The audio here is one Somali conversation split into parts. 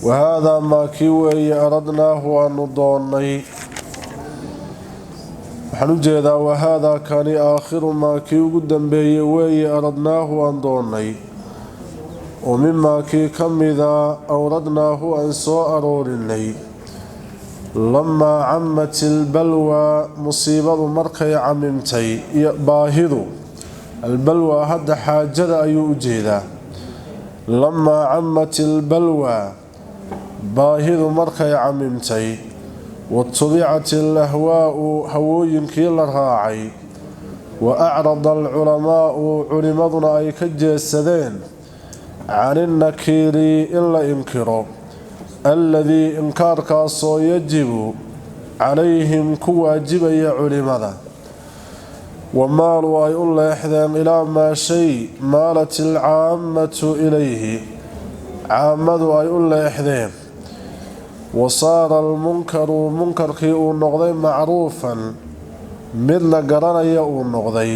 Wahaadaa maa kii weeye aradnaahu aanu doonnay. Waxaan u jeedaa, wahaadaa kani aakhiru maa kii ugu dambeeyey weeye aradnaahu aan doonnay, oo mimaa kii ka mida awradnaahu aan soo aroorinay. Lamaa camat ilbalwaa, musiibadu markay camimtay iyo baahidu. Albalwaa hadda xaajada ayuu u jeedaa. Lamaa camat ilbalwaa, baahidu markay camimtay, watubicat alahwaau, hawooyinkii la raacay, wa acrada alculamaau, culimaduna ay ka jeesadeen, caninnakiiri, in la inkiro, alladii inkaarkaasoo yajibu calayhim, ku waajibaya culimada, wamaaluu, ay u leexdeen, ilaa maa shay maalat alcaammatu ilayhi, caamadu ay u leexdeen, wa saara almunkaru, munkarkii uu noqday, macruufan, mid la garanaya uu noqday,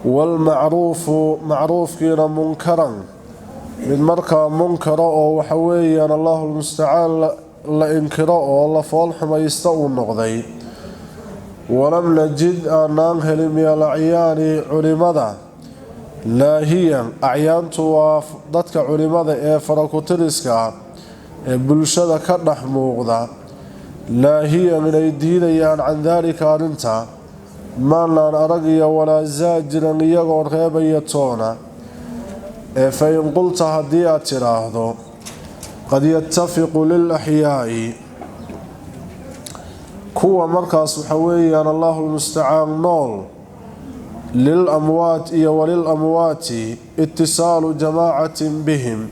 waalmacruufu, macruufkiina, munkaran, mid markaa munkara oo waxa weeyaan Allahu lmustacaan la inkiro oo la fool xumaysta uu noqday. Walam najid, aanaan helin, min alacyaani, culimada, laahiyan. Acyaantu waa dadka culimada ee farakutiriska ah ee bulshada ka dhex muuqda. Laahiyan, inay diidayaan, can daalika, arrinta maanaan aragiyo, walaa zaajiran, iyagoo reebaya toona. Ee fa in qulta, haddii aad tidhaahdo, qad yatafiqu lilaxyaa'i, kuwa markaas waxa weeyaan Allahu lmustacaan nool, lil amwaat iyo walil amwaati itisaalu jamaacatin bihim.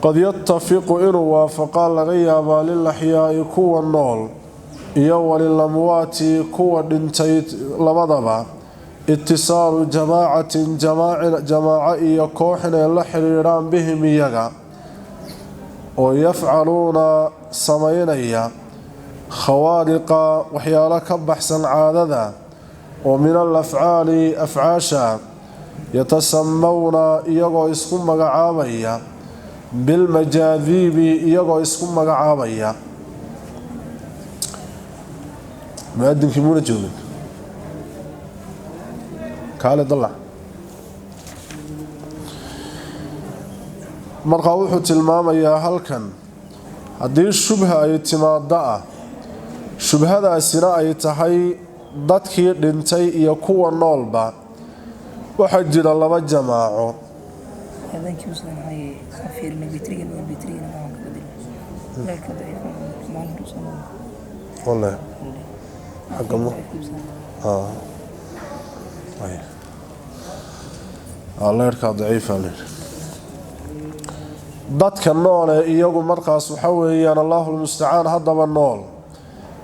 Qad yatafiqu, inuu waafaqaa laga yaabaa, lil axyaai, kuwa nool, iyo walil amwaati, kuwa dhintay labadaba, itisaalu jamaacatin, jamaaco iyo koox inay la xidhiidhaan, bihim, iyaga, oo yafcaluuna, samaynaya, khawaariqa, waxyaalo ka baxsan caadada, oo min al afcaali, afcaasha, yatasamawna, iyagoo isku magacaabaya, bilmajaadiibi, iyagoo isku magacaabaya. Muadinkii muuna joogin? Kaale dalac. Markaa wuxuu tilmaamayaa halkan, haddii shubha ay timaado ah, shubhadaasina ay tahay dadkii dhintay iyo kuwa noolba, waxaa jira laba jamaaco. Habeenkii uusan ahay fiirnay bitrigan waa bitrigan waan ka bedelay leerka daciif maalin uusan. Walle xagga ma leerkaa daciifa. Dadka noole iyagu markaas waxa weeyaan Allahu lmustacaan haddaba nool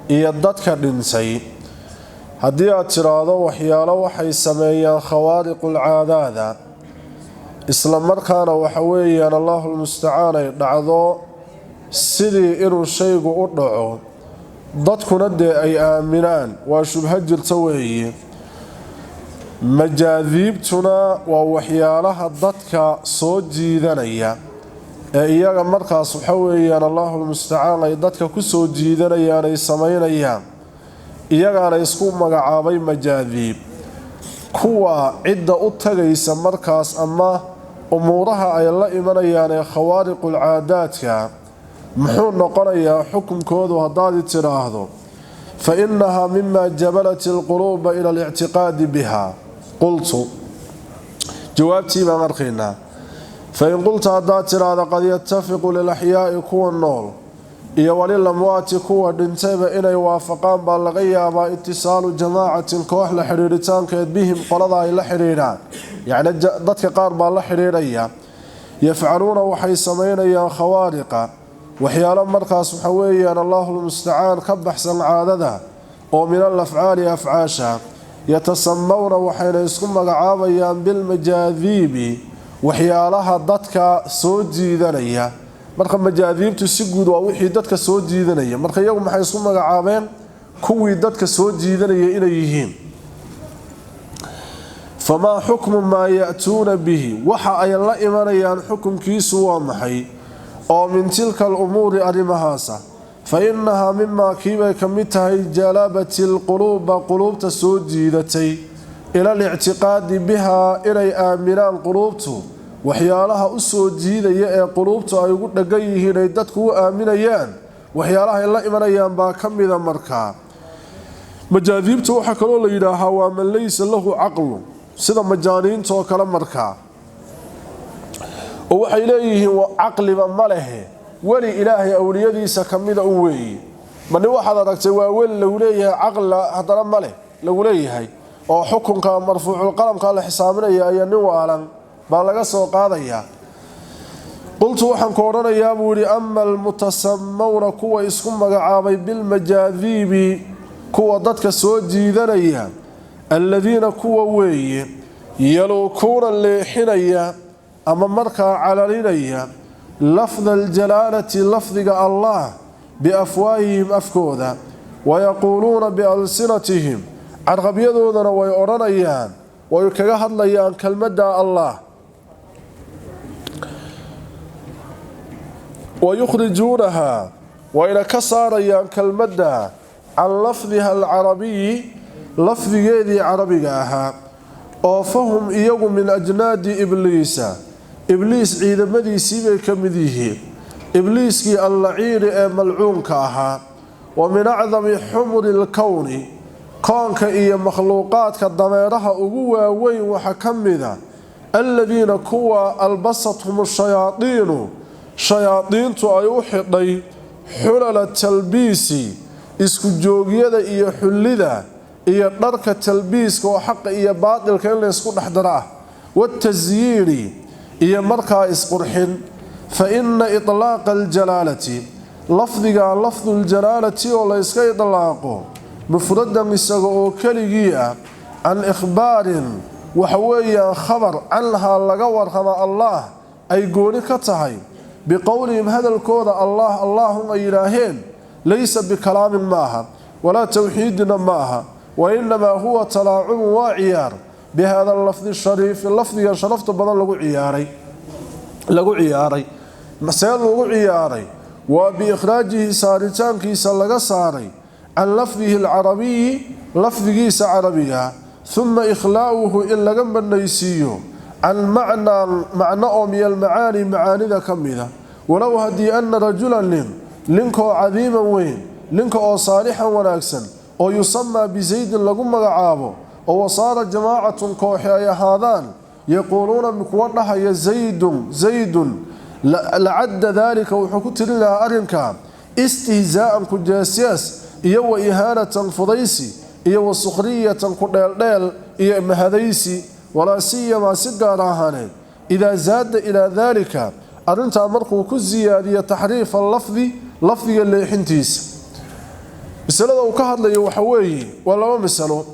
iyo dadka dhintay, haddii aad tiraahdo waxyaalo waxay sameeyaan khawaariqul caadaada, isla markaana waxa weeyaan Allahu lmustacaan ay dhacdo sidii inuu shaygu u dhaco, dadkuna dee ay aaminaan, waa shubho jirta weeye. Majaadiibtuna waa waxyaalaha dadka soo jiidanaya ee iyaga markaas waxa weeyaan Allahu lmustacaan ay dadka ku soo jiidanayaan ay samaynayaan, iyagaana isku magacaabay majaadiib. Kuwa cidda u tagaysa markaas ama umuuraha ay la imanayaan ee khawaariqul caadaadka, muxuu noqonayaa xukunkoodu haddaad tidhaahdo? Fa innahaa mima jabalat alquluuba ila alictiqaadi biha. Qultu, jawaabtii baan arkaynaa. Fain qulta, haddaad tidhaahdo, qad yatafiqu lilaxyaai, kuwa nool, iyo walilamwaati, kuwa dhintayba, inay waafaqaan baa laga yaabaa, itisaalu jamaacatin, koox la xidhiidhitaankeed, bihim, qolada ay la xidhiidhaan, yacni dadka qaar baa la xidhiidhaya, yafcaluuna, waxay samaynayaan, khawaariqa, waxyaalo markaas waxa weeyaan Allahu lmustacaan ka baxsan caadada, oo min al afcaali, afcaasha, yatasamawna, waxayna isku magacaabayaan, bilmajaadiibi, waxyaalaha dadka soo jiidanaya. Marka majaadiibtu si guud waa wixii dadka soo jiidanaya. Marka iyagu maxay isku magacaabeen? Kuwii dadka soo jiidanaya inay yihiin. Famaa xukmu maa ya'tuuna bihi, waxa ay la imanayaan xukunkiisu waa maxay oo min tilka alumuuri arrimahaasa? Fa innahaa mimaa kiibay ka mid tahay jalabati alquluuba, quluubta soo jiidatay, ila alictiqaadi bihaa, inay aaminaan quluubtu. Waxyaalaha u soo jiidaya ee quluubtu ay ugu dhagan yihiin, ay dadku u aaminayaan, waxyaalaha ay la imanayaan baa ka mida. Markaa majaadiibta waxaa kaloo la yidhaahaa waa man laysa lahu caqlu, sida majaaniinta oo kale. Markaa oo waxay leeyihiin caqliba ma lehe, weli Ilaahay awliyadiisa ka mida un weeye. Ma nin waxaad aragtay waa weli lagu leeyahay, caqli haddana ma leh lagu leeyahay, oo xukunka marfuuculqalamka la xisaaminaya ayaa nin waalan baa laga soo qaadayaa? Qultu, waxaan ku odhanayaa buu yidhi: ama almutasamawna, kuwa isku magacaabay, bilmajaadiibi, kuwa dadka soo jiidanaya, alladiina kuwa weeye yaluukuuna leexinaya ama markaa calalinaya lafda aljalaalati, lafdiga Allah, biafwaahihim, afkooda, wayaquuluuna bialsinatihim, carqabyadoodana way odhanayaan, way kaga hadlayaan kelmadda Allah, wayukhrijuunahaa, wayna ka saarayaan kelmadda, can lafdiha alcarabiyi, lafdigeedii carabiga ahaa, oo fahum iyagu min ajnaadi Ibliisa, Ibliis ciidamadiisii bay ka mid yihiin, Ibliiskii allaciini ee malcuunka ahaa. Wa min acdami xumuri lkowni, koonka iyo makhluuqaadka dameeraha ugu waaweyn waxaa ka mida aladiina kuwa albasathum shayaadiinu, shayaadiintu ay u xidhay, xulala talbiisi, isku joogyada iyo xullida iyo dharka talbiiska oo xaqa iyo baatilka in laysku dhexdaro ah, watasyiini, iyo markaa isqurxin. Fa ina itlaaqa aljalaalati, lafdiga lafduljalaalati oo layska idlaaqo, mufradan, isaga oo keligii ah, can ikhbaarin, waxa weeyaan khabar, canhaa laga warrama Allah ay gooni ka tahay, biqowlihim, hadalkooda Allah Allahum ay yidhaaheen, laysa bikalaamin maaha, walaa towxiidina maaha, wa inamaa huwa talaacubun, waa ciyaar, bihada lafdi shariifi, lafdigan sharafta badan lagu ciyaaray. Lagu ciyaaray see lagu ciyaaray? Waa biikhraajihi, saaritaankiisa laga saaray, can lafdihi alcarabiyi, lafdigiisa carabiga, uma ikhlaa'uhu, in laga banaysiiyo, can macnaa, macno oo min almacaani, macaanida ka mida. Walow haddii ana rajulan nin, ninkoo cadiiman weyn, ninka oo saalixan wanaagsan, oo yusamaa bisaydin lagu magacaabo, oo wasaara jamaacatun, kooxi ay ahaadaan, yaquuluuna, kuwa dhahaya zaydun zaydun, lacadda daalika, wuxuu ku tirin lahaa arrinkaa, istihzaa'an, ku jeesjees, iyo wa ihaanatan, fudaysi, iyo wa sukhriyatan, ku dheeldheel iyo mahadaysi. Walaa siyamaa, si gaar ahaaneed, idaa zaada ilaa daalika, arrintaa markuu ku siyaadiyo, taxriifa lafdi, lafdiga leexintiisa. Masalada uu ka hadlayo waxa weeye waa laba masalo.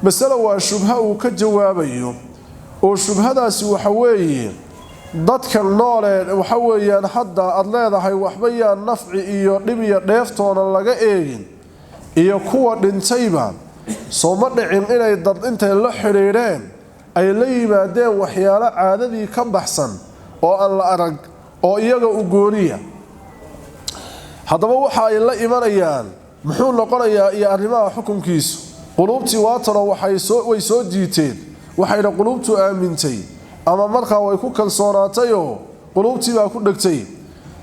Masalo waa shubha uu ka jawaabayo, oo shubhadaasi waxa weeye dadka noolee waxa weeyaan hadda aada leedahay waxba yaan nafci iyo dhib iyo dheeftoona laga eegin, iyo kuwa dhintayba sooma dhicin inay dad intay la xidhiidheen ay la yimaadeen waxyaalo caadadii ka baxsan oo aan la arag oo iyaga u gooniya? Haddaba waxa ay la imanayaan muxuu noqonayaa iyo arrimaha xukunkiisu? Quluubtii waatanoo way soo jiiteen, waxayna quluubtu aamintay ama markaa way ku kalsoonaatayoo quluubtii baa ku dhegtay.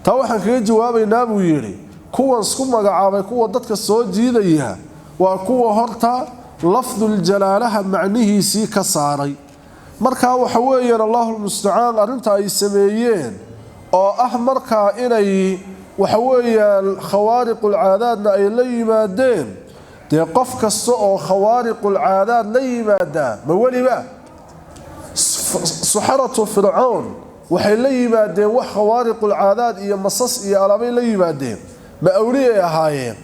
Taa waxaan kaga jawaabaynaa buu yidhi: kuwan isku magacaabay kuwa dadka soo jiidaya waa kuwa horta lafduljalaalaha macnihiisii ka saaray. Markaa waxa weeyaan, Allahu lmustacaan, arrinta ay sameeyeen oo ah markaa inay waxa weeyaan khawaariqulcaadaadna ay la yimaadeen, dee qof kasta oo khawaariqulcaadaad la yimaadaa ma weliba? Suxaratu Fircoon waxay la yimaadeen wax khawaariqulcaadaad iyo masas iyo alaabay la yimaadeen, ma awliyay ahaayeen?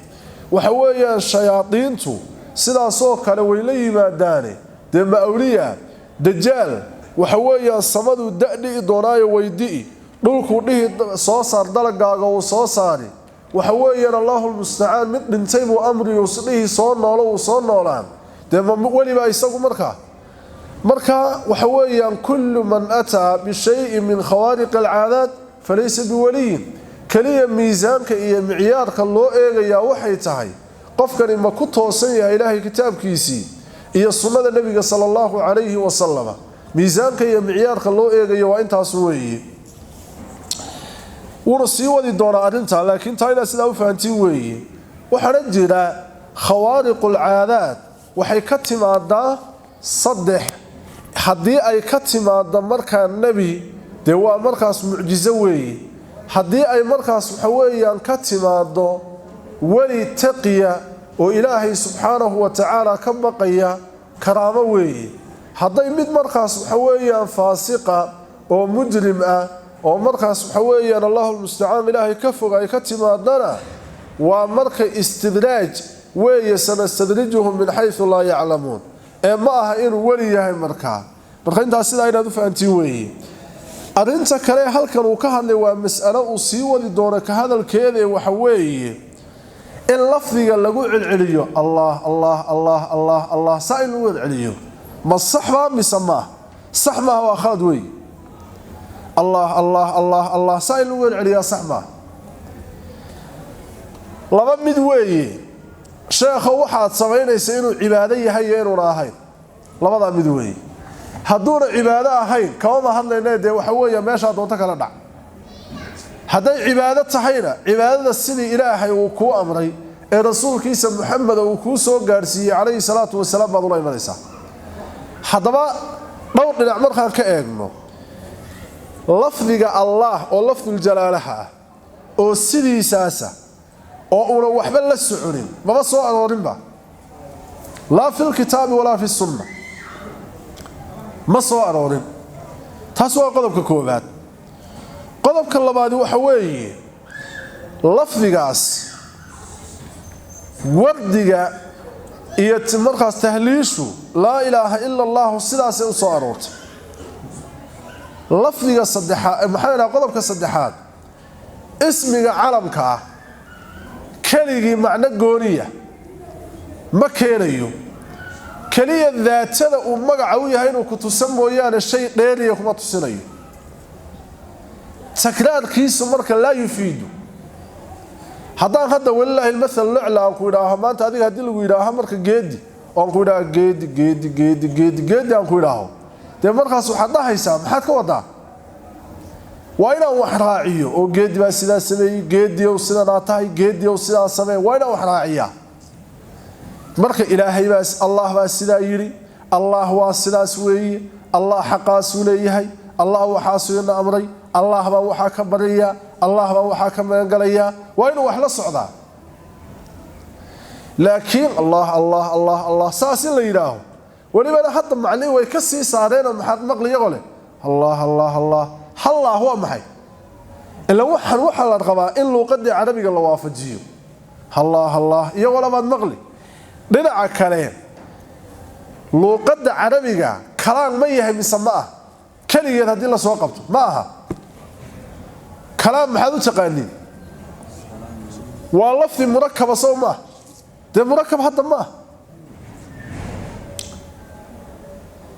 Waxa weeyaan shayaadiintu sidaasoo kale way la yimaadaane, dee ma awliya? Dajaal waxa weeyaan samaduu da-dhi'i doonaayo way di'i, dhulkuu dhihi soo saar dalagaaga, uu soo saari. Waxa weeyaan, Allahu lmustacaan, mid dhintay buu amrigu dhihi soo noolo, uu soo noolaan. Dee ma weliba isagu markaa? Marka waxa weeyaan kullu man ataa bishayin min khawaariq alcaadaat falaysa biwaliyin. Kaliya miisaanka iyo micyaarka loo eegayaa waxay tahay qofkani ma ku toosan yahay ilaahay kitaabkiisii iyo sunnada nabiga sala allahu calayhi wasalama. Miisaanka iyo micyaarka loo eegayo waa intaas weeye. Wuuna sii wadi doonaa arrintaa, laakiin taa inaad sidaa u fahantiin weeye. Waxaana jira khawaariqul caadaad waxay ka timaadaa saddex. Haddii ay ka timaado markaa nebi, dee waa markaas mucjiso weeye. Haddii ay markaas waxa weeyaan ka timaado weli taqiya oo ilaahay subxaanahu wa tacaala ka baqaya, karaamo weeye. Hadday mid markaas waxa weeyaan faasiqa oo mujrim ah oo markaas waxa weeyaan allahu lmustacaan ilaahay ka fog ay ka timaadana, waa marka istidraaj weeye, sanastadrijuhum min xaysu laa yaclamuun. Ee ma aha inuu weli yahay markaa. Marka intaas sidaa inaad u fahantiin weeye. Arrinta kale halkan uu ka hadlay waa mas'alo uu sii wadi doono ka hadalkeeda, waxa weeye in lafdiga lagu celceliyo allah allah allah allah allah, saa in lagu celceliyo ma sax baa mise maaha? Sax maaha, waa khalad weeye. Allah allah allah allah saa in lagu celceliyaa sax maaha. Laba mid weeye sheekho, waxaad samaynaysa inuu cibaado yahay iyo inuuna ahayn, labadaa mid weeye. Hadduuna cibaado ahayn kamama hadlayna, dee waxa weeye meeshaa doonto kala dhac. Hadday cibaado tahayna, cibaadada sidii ilaahay uu kuu amray ee rasuulkiisa Muxameda uu kuu soo gaadhsiiyey calayhi salaatu wasalaam baad ula imanaysaa. Haddaba dhowr dhinac markaan ka eegno lafdiga allaah oo lafduljalaalaha ah oo sidiisaasa oo uuna waxba la soconin, maba soo aroorinba, laa filkitaabi walaa fi sunna, ma soo aroorin. Taas waa qodobka koobaad. Qodobka labaadi waxa weeye lafdigaas wardiga iyo markaas tahliishu laa ilaaha ila allahu sidaasay u soo aroortay. Lafdiga saddexaad maxaa idhaha, qodobka saddexaad, ismiga calamka ah keligii macno gooniya ma keenayo. Keliya daatada uu magaca u yahay inuu ku tusan mooyaane shay dheeriya kuma tusinayo. Takraarkiisu marka laa yufiidu. Haddaan hadda walilaahi almathal lucla aan ku idhaaho maanta adiga, haddii lagu yidhaaho marka geedi oon ku idhaaho geedi geedi geedi geedi geedi aan ku idhaaho, dee markaas waxaad dhahaysaa maxaad ka wadaa? Waa inaan wax raaciyo oo geedi baa sidaa sameeyey, geediyow sidanaa tahay, geediyow sidaa sameey, waa inaan wax raaciyaa. Marka ilaahay baa allah baa sidaa yidhi, allah waa sidaas weeye, allah xaqaasuu leeyahay, allah waxaasuu ina amray, allah baa waxaa ka baryayaa, allah baa waxaa ka magangalayaa, waa inuu wax la socdaa. Laakiin allah allah allah allah saas in la yidhaaho, welibana hadda macnihi way ka sii saareenoo maxaad maqliyagoo leh allah allah allah hallah waa maxay? Ila waxan waxaa la rabaa in luuqadii carabiga la waafajiyo. Allah allah iyagoo labaad maqli. Dhinaca kale luuqadda carabiga kalaan ma yahay mise ma ah? Keligeed haddii la soo qabto ma aha kalaam. Maxaad u taqaaniin? Waa lafdi murakaba sow maaha? Dee murakab hadda ma aha,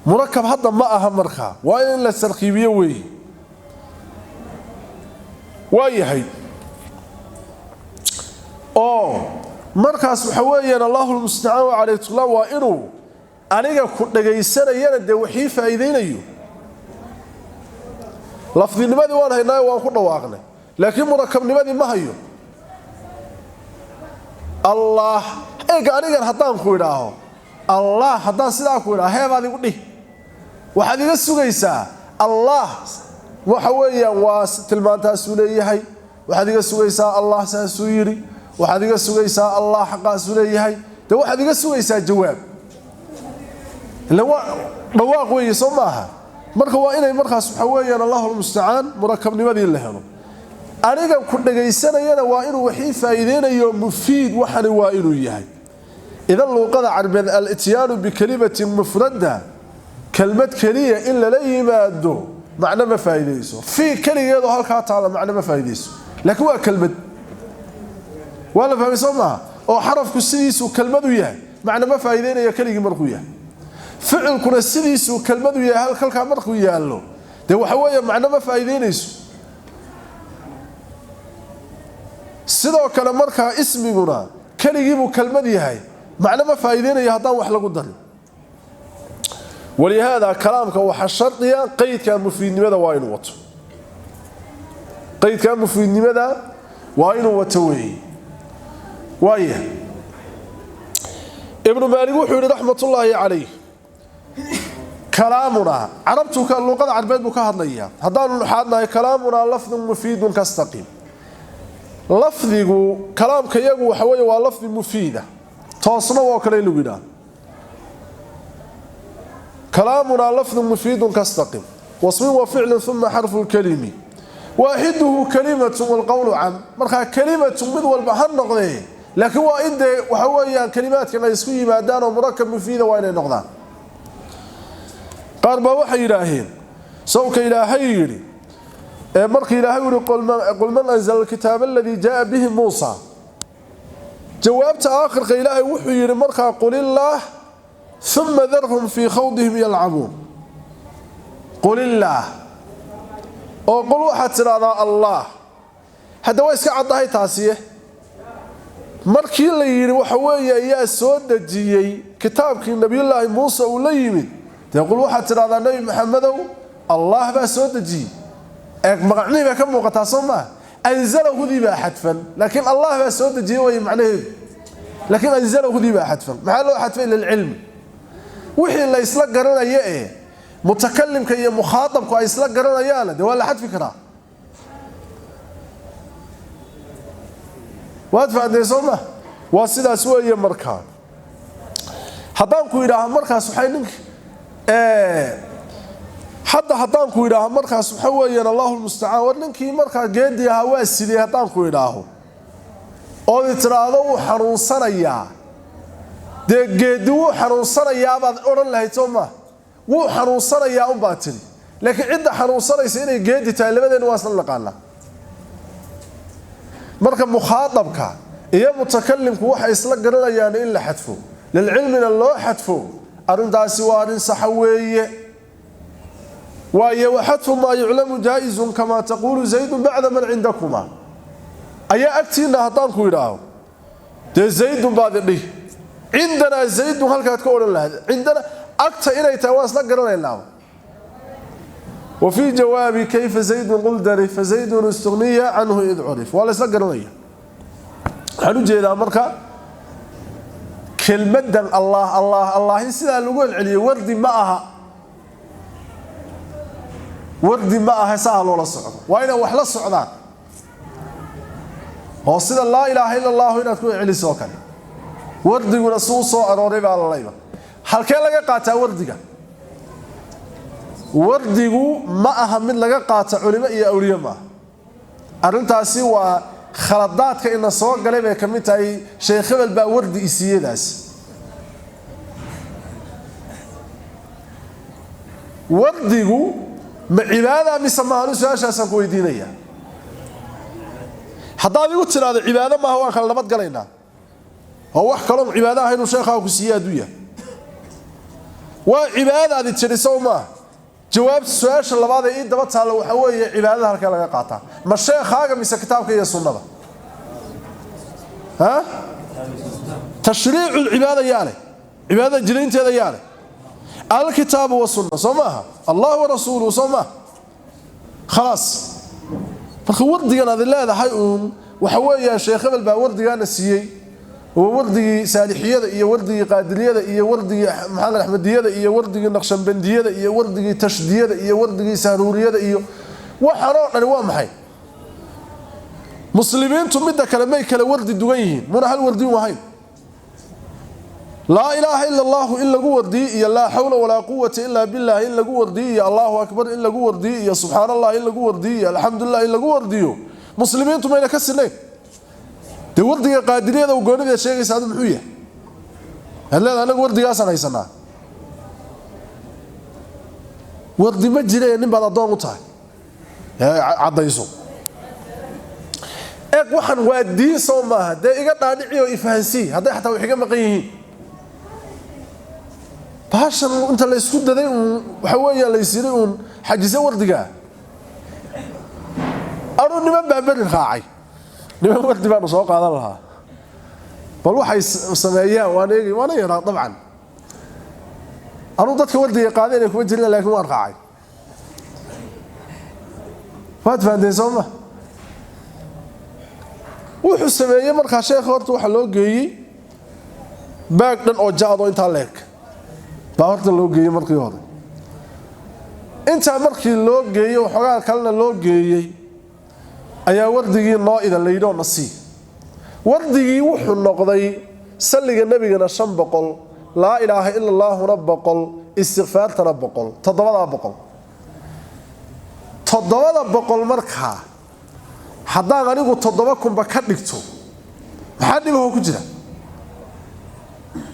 murakab hadda ma aha. Markaa waa in la tarkiibiyo weeye. Waa yahay oo markaas waxa weeyaan allahu lmustacaan caleyh tula, waa inuu aniga ku dhagaysanayana dee waxii faa'iidaynayo. Lafdinimadii waan haynaayo, waan ku dhawaaqnay, laakiin murakabnimadii ma hayo. Allah eega anigan haddaan ku idhaaho allah, haddaan sidaa ku idhaho, heebaad igu dhihi, waxaad iga sugaysaa allah waxa weeyaan waa tilmaantaasuu leeyahay, waxaad iga sugaysaa allah saasuu yidhi, waxaad iga sugaysaa allah xaqaasuu leeyahay, dee waxaad iga sugaysaa jawaab. Ila waa dhawaaq weeye soo maaha? Marka waa inay markaas waxa weeyaan allahu lmustacaan murakabnimadii la helo. Aniga ku dhagaysanayana waa inuu waxii faa'iideynayo, mufiid waxani waa inuu yahay. Idan luuqada carbeed al-ityaanu bikalimatin mufrada, kelmad keliya in lala yimaado macno ma faa'iideyso. Fii keligeedu halkaa taala macno ma faa'iideyso, laakiin waa kelmad, waa la fahmay soo maaha? Oo xarafku sidiisuu kelmad u yahay, macno ma faa'iideynayo keligii markuu yahay. Ficilkuna sidiisuu kelmadu yahay halkaa markuu yaallo dee waxa weeye macno ma faa'iideynayso. Sidoo kale markaa ismiguna keligiibuu kelmad yahay, macno ma faa'iideynayo haddaan wax lagu darin. Walihaada kalaamka waxaa shardiya qeydka mufiidnimada waa inuu wato, qeydka mufiidnimada waa inuu wato weeye. Waaya Ibnu Maalik wuxuu yidhi raxmatullaahi calayh, kalaamunaa carabtu luqada carbeed buu ka hadlayaa, haddaanu nuxaadnahay kalaamunaa lafdun mufiidun kastaqiim. Lafdigu kalaamka iyagu waxa weeye waa lafdi mufiida, toosna oo kale lagu yidhaahdo. Kalaamunaa lafdun mufiidun kastaqim wasmin wa ficlin uma xarfu lkalimi waaxiduhu kalimatun walqowlu cam. Markaa kalimatun mid walba ha noqdee, laakiin waa in dee waxa weeyaan kalimaadkan ay isku yimaadaan oo murakab mufiida waa inay noqdaan. Qaar baa waxay yidhaaheen sawka Ilaahay yidhi ee markii Ilaahay yidhi qul man anzala alkitaaba aladii jaa bihi Muusa, jawaabta aakhirka Ilaahay wuxuu yidhi markaa qul illaah uma darhum fii khawdihim yalcabuun. Qul illaah oo qul waxaad tidhaahdaa Allah. Hadda waa iska caddahay taasiye. Markii la yidhi waxa weeye ayaa soo dejiyey kitaabkii nabiyullaahi Muuse uu la yimid, dee qul waxaad tidhahdaa Nebi Maxamedow Allah baa soo dejiyey. Eeg magacnihii bay ka muuqataa soo maaha, anzalahudii baa xadfan, laakiin Allah baa soo dejiyey way macnaheedu, laakiin anzalahudii baa xadfan. Maxaa loo xadfay? Lilcilmi. Wixii la isla garanaya ee mutakalimka iyo mukhaatabku ay isla garanayaana dee waa la xadfi karaa. Waad fahamtay soo ma? Waa sidaas weeye. Markaa haddaan ku yidhaaho markaas waxay nink hadda haddaan ku yidhaaho markaas waxa weeyaan Allahu lmustacaan, war ninkii markaa geedii ahaa waa sidee haddaan ku idhaaho ood tiraahdo wuu xanuunsanayaa, dee geedi wuu xanuunsanayaa baad odhan lahayd soo maa? Wuu xanuunsanayaa unbaa tidhi, laakiin cidda xanuunsanaysa inay geedi tahay labadeenna waa isla naqaanaa. Marka mukhaatabka iyo mutakalimku waxay isla garanayaan in la xadfo, lilcilmina loo xadfo, arrintaasi waa arrin saxa weeye. Waayo waxadfu maa yuclamu jaa-izun kamaa taquulu zaydun bacda man cindakuma. Ayaa agtiinna haddaan ku idhaaho dee zaydun baad idhihi, cindanaa zaydun halkaad ka odhan lahayd, cindana agta inay tahay waan isla garanaynaa. Wa fii jawaabi kayfa zaydun qul dari fa zaydun istugniya canhu id curif. Waa la isla garanaya. Waxaan u jeedaa marka kelmaddan Allah Allah Allah in sidaa lagu celceliyey wardi ma aha, wardi ma aha, saa loola socdo. Waa inay wax la socdaan oo sida laa ilaaha illa allahu inaad ku celiso kale. Wardiguna suu soo arooray baa lalayba. Halkee laga qaataa wardiga? Wardigu ma aha mid laga qaata culimo iyo awliye maaha. Arrintaasi waa khaladaadka ina soo galay bay ka mid tahay. Sheekh hebel baa wardi isiiyadaas. Wardigu ma cibaada mise maaha? Su-aashaasaan ku weydiinaya. Haddaad igu tidhaahdo cibaado maaha waan kala nabad galaynaa, oo wax kaloon cibaado ahayn uu sheekhaa ku siiye adduunya waa cibaadadaadi tidhi sow maaha? Jawaabta su-aasha labaad ee ii daba taalla waxaa weeye cibaadada halkee laga qaataa, ma sheekhaaga mise kitaabka iyo sunnada? Ha, tashriicu lcibaada yaa leh, cibaadada jidaynteeda yaa leh, alkitaabu wasunna soo maaha, Allah wa rasuuluhu soo maaha. Khalaas. Marka wardigan aad leedahay uun waxa weeyaan sheekh hebel baa wardigaana siiyey, oo wardigii saalixiyada iyo wardigii qaadiriyada iyo wardigii maxamed axmediyada iyo wardigii naqshanbandiyada iyo wardigii tashdiyada iyo wardigii sahruuriyada iyo waxaan oo dhani waa maxay? Muslimiintu midda kale may kala wardi dugan yihiin, muna hal wardi ahayn. Laa ilaaha ila allahu in lagu wardiyo iyo laa xawla walaa quwata ilaa billah in lagu wardiyo iyo allahu akbar in lagu wardiyo iyo subxaan allah in lagu wardiyo iyo alxamdulilah in lagu wardiyo, muslimiintu mayna ka sinayn. Dee wardiga qaadiriyada u goonida sheegaysa adu muxuu yahay? Had leedahay anagu wardigaasaan haysanaa. Wardi ma jire, nin baad addoon u tahay caddayso. Eeg waxaan waa diin soo maaha, dee iga dhaadhici oo ifahansii hadday xataa wax iga maqan yihiin. Bahashan inta la isku daday waxa weeye la isiray uun xajisa wardiga. Anuu niman baa beri raacay, niman wardi baanu soo qaadan lahaa, bal waxay sameeyaan waan eegi, waana yaraa dabcan. Anuu dadka wardiga qaaday inay kuma jirin, laakiin waan raacay. Waad fahanteen soo ma? Wuxuu sameeyey markaa sheekha horta waxaa loo geeyey baag dhan oo jaad oo intaa leeg baa horta loo geeyey markii hore. Intaa markii loo geeyey, waxoogaa kalena loo geeyey, ayaa wardigii noo idan la yidhi oo nasii. Wardigii wuxuu noqday salliga nebigana 500, laa ilaaha ila allaahuna 100, istikfaartana 100, 700. 700 markaa haddaan anigu 7000ba ka dhigto, maxaa dhibaho ku jira?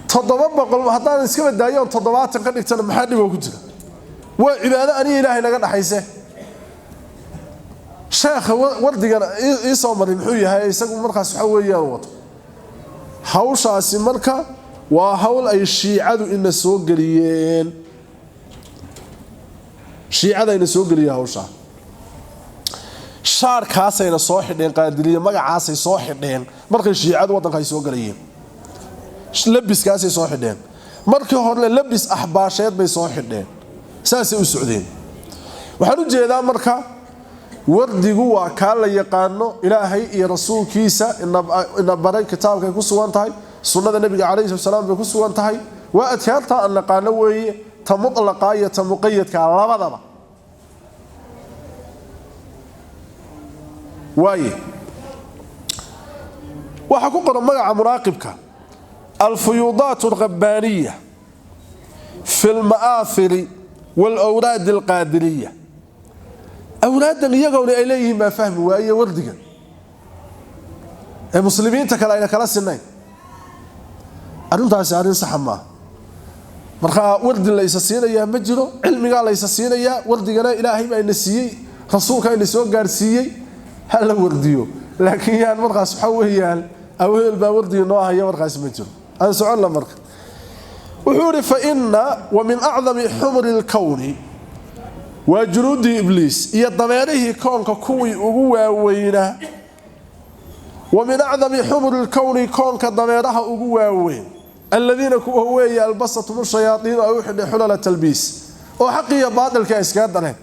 700 haddaan iska badaayo oon 70 ka dhigtana, maxaa dhibaho ku jira? Waa cibaado aniga ilaahay naga dhaxayse. Sheekha wardigan ii soo maray muxuu yahay isagu markaas waxa weeyaan wato hawshaasi? Marka waa hawl ay shiicadu ina soo geliyeen, shiicada ina soo geliya hawshaa. Shaarkaasayna soo xidheen, qaadiriye magacaasay soo xidheen markay shiicadu waddanka ay soo gelayeen, labiskaasay soo xidheen. Markii hore labis axbaasheed bay soo xidheen, saasay u socdeen. Waxaan u jeedaa marka wardigu waa kaa la yaqaano, ilaahay iyo rasuulkiisa ina baray, kitaabkay ku sugan tahay, sunnada nebiga calayhi salaam bay ku sugan tahay. Waa adkaarta aan naqaano weeye, ta mutlaqa iyo ta muqayadka labadaba waaye. Waxaa ku qoran magaca muraaqibka alfuyuudaat alrabbaaniya fi lma'aathiri waalawraad alqaadiriya. Awraadan iyagowna ay leeyihiin baa fahmi waaye wardigan ee muslimiinta kale ayna kala sinayn. Arrintaasi arrin saxa maaha. Markaa wardi la isa siinayaa ma jiro, cilmigaa la isa siinayaa. Wardigana ilaahay baa ina siiyey, rasuulka ina soo gaarsiiyey, ha la wardiyo. Laakiin yaan markaas waxa weeyaan awheel baa wardiga noo haya, markaas ma jiro. Aan soconna marka. Wuxuu yidhi fa inna wa min acdami xumri lkowni, waa junuudii ibliis iyo dameerihii koonka kuwii ugu waaweynaa. Wa min acdami xumri lkowni, koonka dameeraha ugu waaweyn, aladiina kuwa weeye albasatum shayaaiinu ay u xidhay xulala talbiis oo xaqiiyo baadilka ay iskaga dareen,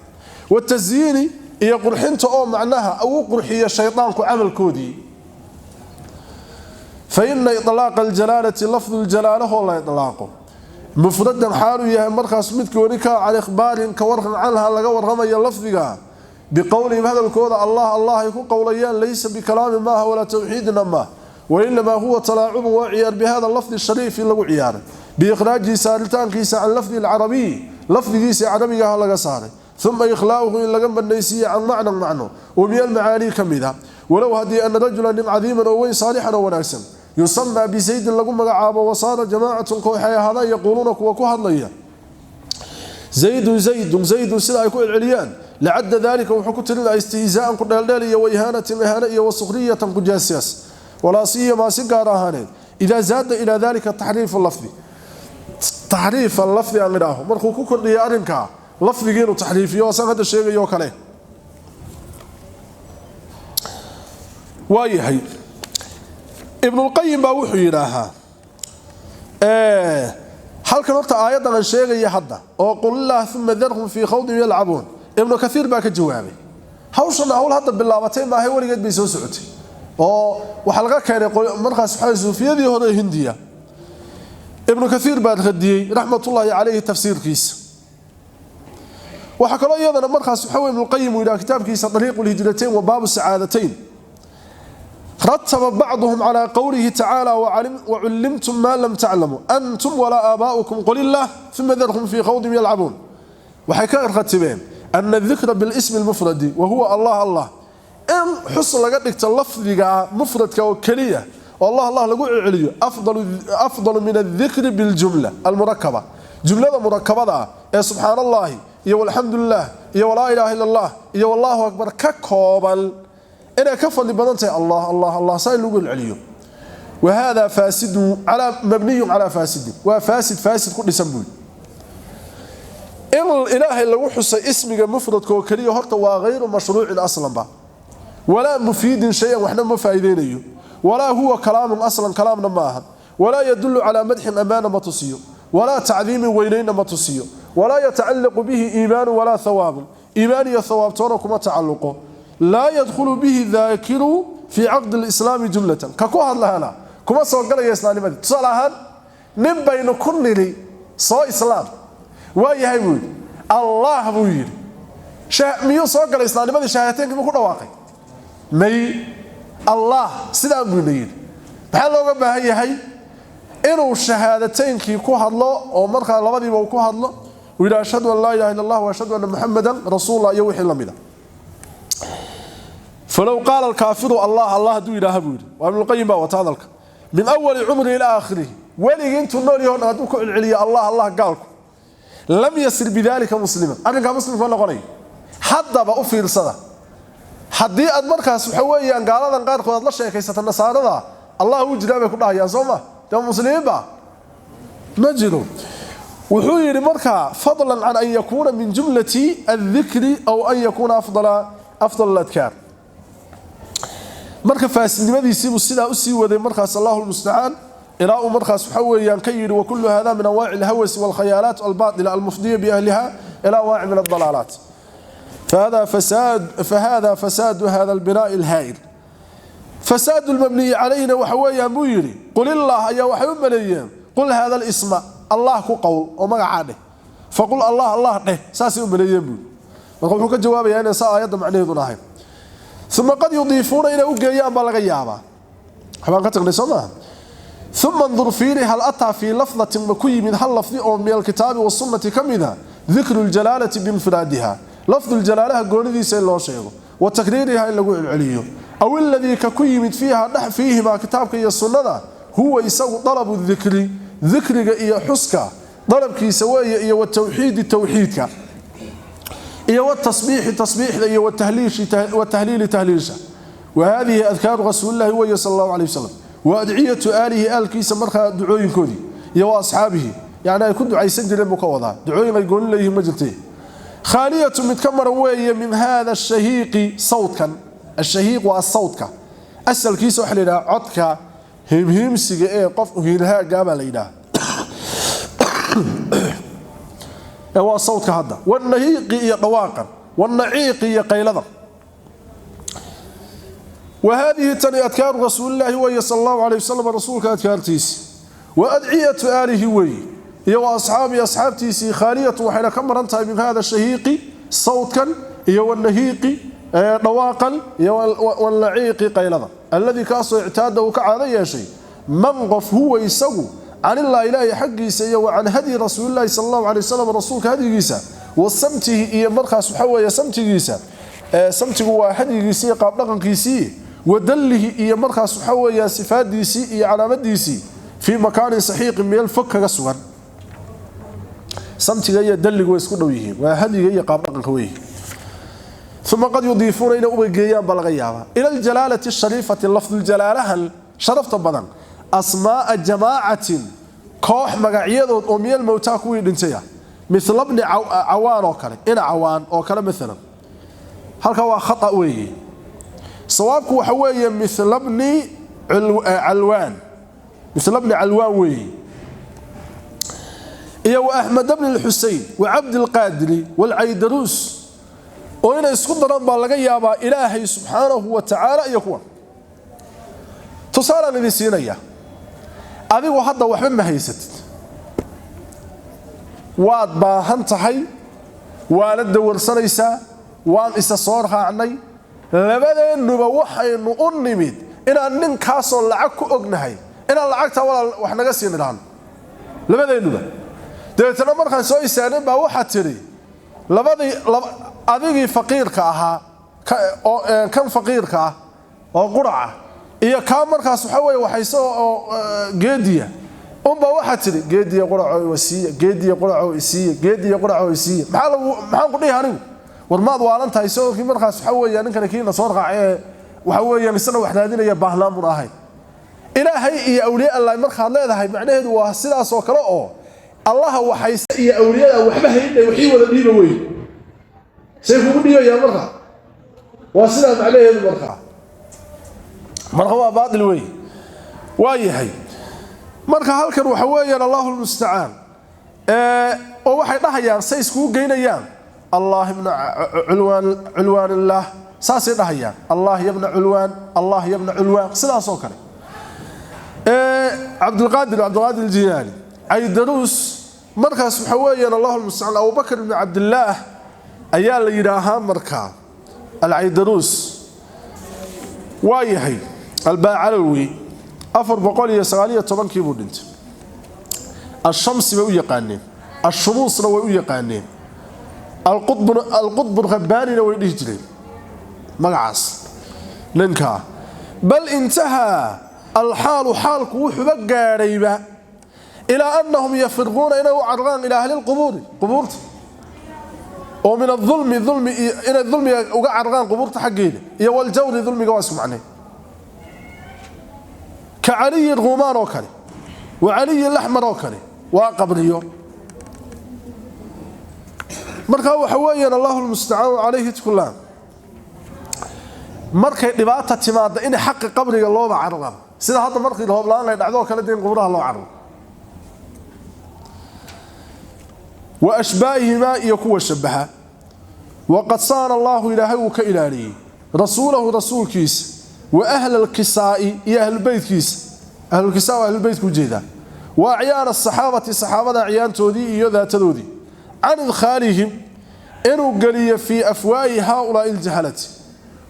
watasyiini iyo qurxinta oo macnaha uu qurxiyo shaydaanku camalkoodii. Fa ina iطlaaqa aljalaalati, lafdu ljalaalahoo la ilaaqo mufradan xaaluu yahay markaas mid gooni ka can ikhbaarin ka waran canha laga warramayo lafdiga, biqowlihim hadalkooda allah allah ay ku qowlayaan, laysa bikalaami maaha walaa tawxiidina maaha, wainamaa huwa talaacubun, waa ciyaar, bihada lafdi shariifi lagu ciyaaray, biikhraajihi saaritaankiisa can lafdi alcarabiy, lafdigiisa carabigaah laga saaray, uma ikhlaa'uhu in laga banaysiiye can macnan macno oo min almacaanii ka mid a. Walow haddii ana rajulan nin cadiiman oo weyn, saalixan oo wanaagsan, yusamaa bisaydin lagu magacaabo, wasaara jamaacatun koox ay ahaadaan yaquuluuna kuwa ku hadlaya zaydun zaydun zaydun, sida ay ku celceliyaan, lacadda daalika wuxuu ku tirinaya istihzaa'an ku dheeldheel iyo waihaanatin ihaano iyo wasukhriyatan ku jaasiyaas, walaa siyamaa si gaar ahaaneed idaa zaada ilaa dalika taxriifu lafdi, taxriifa lafdi aan idhaaho, markuu ku kordhiyo arrinkaa lafdigii inuu taxriifiyo, asaan hadda sheegayo kale. Waayahay, ibnulqayim baa wuxuu yidhaahaa halkan horta aayaddan aan sheegaya hadda oo qul illaah uma darhum fii khawdin yalcabuun, ibnu kathiir baa ka jawaabay. Hawshan hawl hadda bilaabatay maahay, weligeed bay soo socotay, oo waxaa laga keenay markaas waxaa suufiyadii hore ee hindiya. Ibnu kathiir baa radiyey raxmatullaahi calayhi tafsiirkiisa. Waxaa kaloo iyadana markaas waxa weye ibnulqayim uu yidhaha kitaabkiisa dariiqu lhijratayn wa baabu sacaadatayn: رتب بعضهم على قوله تعالى وعلمتم ما لم تعلموا أنتم ولا آباؤكم قل الله ثم ذرهم في خوضهم يلعبون. waxay ka ratibeen أن الذكر بالاسم المفرد وهو الله الله, in xus laga dhigto lafdiga mufradka oo keliya oo allah allah lagu celiyo, afdal min الذكر بالجملة المركبة, jumlada murakabada ah ee subxaan allahi iyo walxamdulilah iyo walaa ilaaha illa allah iyo wallahu akbar ka kooban, inay ka fadli badan tahay allah allah allah saa in lagu celiyo. Wahada faasidu calaa mabniyun calaa faasidin, waa faasid faasid ku dhisan buy. In ilaahay lagu xusay ismiga mufradka oo kaliya horta waa غayru mashruucin aslanba, walaa mufiidin shay-an, waxna ma faa'iideynayo, walaa huwa kalaamun aslan, kalaamna ma aha, walaa yadullu calaa madxin, amaana ma tusiyo, walaa tacdiimin, weynayna ma tusiyo, walaa yatacallaqu bihi iimaanu walaa hawaabun, iimaan iyo hawaabtoona kuma tacalluqo. Laa yadkhulu bihi daakiru fii caqdi lislaami jumlatan, ka ku hadlahana kuma soo galaya islaamnimadii. Tusaale ahaan, nin baynu ku nidhi soo islaam, waa yahay buu yidhi, Allah buu yidhi, miyuu soo galay islaamnimadii? Shahaateenkii muu ku dhawaaqay? May. Allah sidaan buyna yidhi. Maxaa looga baahan yahay? Inuu shahaadateynkii ku hadlo oo markaa labadiiba uu ku hadlo, uu yidhi ashhadu an laa ilaha illa allah wa ashhadu anna muxamadan rasuulullah iyo wixii la mid a. Falow qaala alkaafiru Allah Allah hadduu yidhaaha buu yidhi, waa Ibnulqayim baa wata hadalka, min awali cumri ilaa aakhirihi, weligii intuu nool yaho dhan hadduu ku celceliyo Allah Allah gaalku, lam yasir bidalika musliman, arrinkaa muslimka ma noqonayo. Haddaba u fiirsada, haddii aad markaas waxa weeyaan gaaladan qaarkood aad la sheekaysata, nasaarada, Allah wuu jiraa bay ku dhahayaan, soo ma? Dee muslimiin ba ma jiro. Wuxuu yidhi markaa fadlan can an yakuuna min jumlati aldikri aw an yakuuna afdal aladkaar. Marka faasidnimadiisiibuu sidaa usii waday markaas, allahu lmustacaan, ilaa uu markaas waxa weeyaan ka yidhi wakulu hada min anwaaci alhawasi walkhayaalaat albaatila almufdiya biahliha ila anwaaci min aldalaalaat. فهذا فساد هذا البناء الهائل فساد المبني علينا. وحويا buu yidhi qul illah ayaa waxay u maleeyeen qul hada alisma, Allah ku qowl oo magacaa dheh, faqul Allah Allah dheh, saasay u maleeyeen buu. Marka wuxuu ka jawaabayaa inay saa aayadda macnaheedu ahayn. Uma qad yudiifuuna, inay u geeyaan baa laga yaabaa. Waxbaan ka tagnay, soo maaha? Uma انظر fiiri, hal ataa fii lafdatin, ma ku yimid hal lafdi oo min alkitaabi wasunnati ka mida, dikru ljalaalati biinfiraadiha, lafdu ljalaalaha goonidiisa in loo sheego, wa takriiriha, in lagu celceliyo, aw iladii ka ku yimid fiiha dhex, fiihimaa, kitaabka iyo sunnada, huwa isagu dalabu dikri, dikriga iyo xuska dalabkiisa weeye, iyo watawxiidi, tawxiidka, iyo watasbiixi, tasbiixda, iyo watahliili, tahliilsha. Wahadihi adkaaru rasuulillahi weeye sala allahu caleyh wasalam, wa adciyatu aalihi, aalkiisa markaa ducooyinkoodii, iyo wa asxaabihi, yacni ay ku ducaysan jireen buu ka wadaa. Ducooyin ay gooni leeyihiin ma jirtee. Khaaliyatu, mid ka maran weeye, min hada ashahiiqi, sawdkan. Ashahiiq waa sawdka asalkiisa, waxaa la yidhaha codka himhiimsiga ee qof hiilhaagaa baa la yidhaha, ee waa sawdka hadda, wanahiiqi, iyo dhawaaqan, wanaciiqi, iyo qaylada. وهذه تني أذكار رسول الله وهي صلى الله عليه وسلم، رسولك أذكارتيس وأدعية آله وي iyo أصحابي، أصحابتيسي، خالية، waxayna ka maran tahay, min hada shahiiqi, sawdkan, iyo wanahiiqi, dhawaaqan, iyo walaciiqi, qaylada, alladii, kaasoo ictaada, uu ka caado yeeshay, man qof, huwa isagu, can illah, ilaahi xaggiisa, iyo wa can hadyi rasuulillahi sala allahu calay wasalam, rasuulka hadyigiisa, wa samtihi, iyo markaas waxa weeye samtigiisa. Samtigu waa hadyigiisii iyo qaabdhaqankiisii, wa dallihi, iyo markaas waxa weeya sifaadiisii iyo calaamadiisii, fii makaanin saxiiqin, meel fog kaga sugan. Samtiga iyo dalligu way isku dhow yihiin, waa hadyiga iyo qaabdhaqanka weeye. Uma qad yudiifuuna, inay ubageeyaan baa laga yaabaa, ila aljalaalati ashariifati, lafduljalaalahan sharafta badan, asmaaa jamaacatin, koox magacyadood oo miyal mowtaa, kuwii dhintaya, mithla bni cawaan oo kale, ina cawaan oo kale maalan. Halka waa khata weeye. Sawaabku waxa weeye mithla bni calwaan, mithla bni calwaan weeye, iyo wa Axmed bni lxusein wa Cabdilqaadiri waalcaydaruus, oo inay isku daraan baa laga yaabaa Ilaahay subxaanahu wa tacaala iyo kuwan. Tusaalaan idin siinaya. Adigu hadda waxba ma haysatid, waad baahan tahay, waana dawarsanaysaa, waan isa soo raacnay. Labadeennuba waxaynu u nimid inaan ninkaasoo lacag ku ognahay inaan lacagtaa walaal wax naga siin idhaahno labadeennuba. Dabeetana markaan soo istaagnin baa waxaad tidhi labadii adigii faqiirka ahaa, kan faqiirka ah oo quraca iyo kaa markaas waxa weeye waxayse oo geediya unbaa waxaad tidhi geediya quraco isiiya, geediya quraco isiiya, geediya quraco isiiya. Maxaa lagu, maxaan ku dhihi anigu? War maad waalan tahay? Isagoo markaas waxa weeye ninkani kiina soo raacay ee waxa weeyaan isna wax raadinaya, baahnaan bun ahay. Ilaahay iyo awliya Allah markaad leedahay, macnaheedu waa sidaas oo kale oo Allaha waxayse iyo awliyada waxba haynay wixii wada dhiiba wey, say kugu dhiibayaan markaa. Waa sidaa macnaheedu markaa. Marka waa baatil wey, waa yahay. Marka halkan waxa weeyaan, Allahu lmustacaan, oo waxay dhahayaan, say iskugu geynayaan Allah ibna culwaan, culwaanillaah, saasay dhahayaan, Allah yabna culwaan, Allah yabna culwaan, sidaas oo kale. Cabdulqaadir Aljilaani Caydaruus, markaas waxa weeyaan, Allahu lmustacaan, Abubakar ibn Cabdillaah ayaa la yidhaahaa markaa Alcaydaruus, waa yahay. Albaacalawi 419-kii buu dhintay. Ashamsi bay u yaqaaneen, ashumuusna way u yaqaaneen, Alqudb Rabbaanina way dhihi jireen magacaas ninkaa. Bal intahaa alxaalu, xaalku wuxuuba gaadhayba, ilaa annahum yafirquuna, inay u cararaan, ilaa ahli lqubuuri, qubuurta, oo min aulmi, ulmi, inay dulmiga uga cararaan qubuurta xaggeeda, iyo waljawri, dulmiga waa isku macnee, ka Caliyi Ruumaan oo kale, wa Caliyi Laxmar oo kale, waa qabriyo. Marka waxa weeyaan, Allahu lmustacaan calayhi tkulaan, markay dhibaata timaada in xaqi qabriga looba cararaba, sida hadda markii roob la'aan ay dhacdo kale, dee in qubraha loo cararo, wa ashbaahimaa, iyo kuwa shabaha. Waqad saana Allaahu, ilaahay uu ka ilaaliyey, rasuulahu, rasuulkiisa, wa ahla alkisaa'i, iyo ahlubeytkiisa. Ahlulkisaa waa ahlubeytku ujeedaa, wa acyaana asaxaabati, saxaabada acyaantoodii iyo daatadoodii, can idkhaalihim, inuu geliyo, fii afwaahi haaulaa'i aljahalati,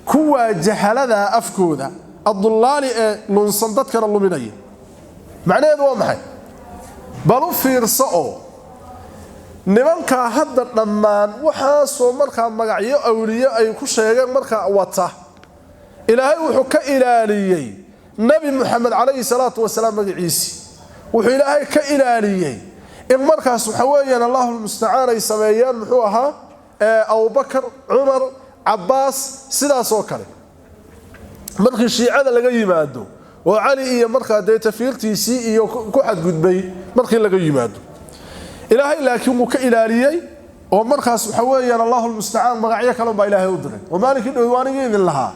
kuwaa jahaladaa afkooda, addullaali, ee lunsan, dadkana luminaya. Macnaheedu waa maxay? Bal u fiirso oo nimankaa hadda dhammaan waxaasoo markaa magacyo awliye ay ku sheegeen markaa wata, Ilaahay wuxuu ka ilaaliyey Nebi Muxamed calayhi salaatu wasalaam magaciisii. Wuxuu Ilaahay ka ilaaliyey in markaas waxa weeyaan, Allahu lmustacaan, ay sameeyaan muxuu ahaa Abubakar, Cumar, Cabbaas, sidaas oo kale. Markii shiicada laga yimaado oo Cali iyo markaa dee tafiirtiisii iyo ku xadgudbay markii laga yimaado, Ilaahay laakiin wuu ka ilaaliyey, oo markaas waxa weeyaan, Allahu lmustacaan, magacyo kale baa Ilaahay u diray. Oo maalinkii dhow anigii idin lahaa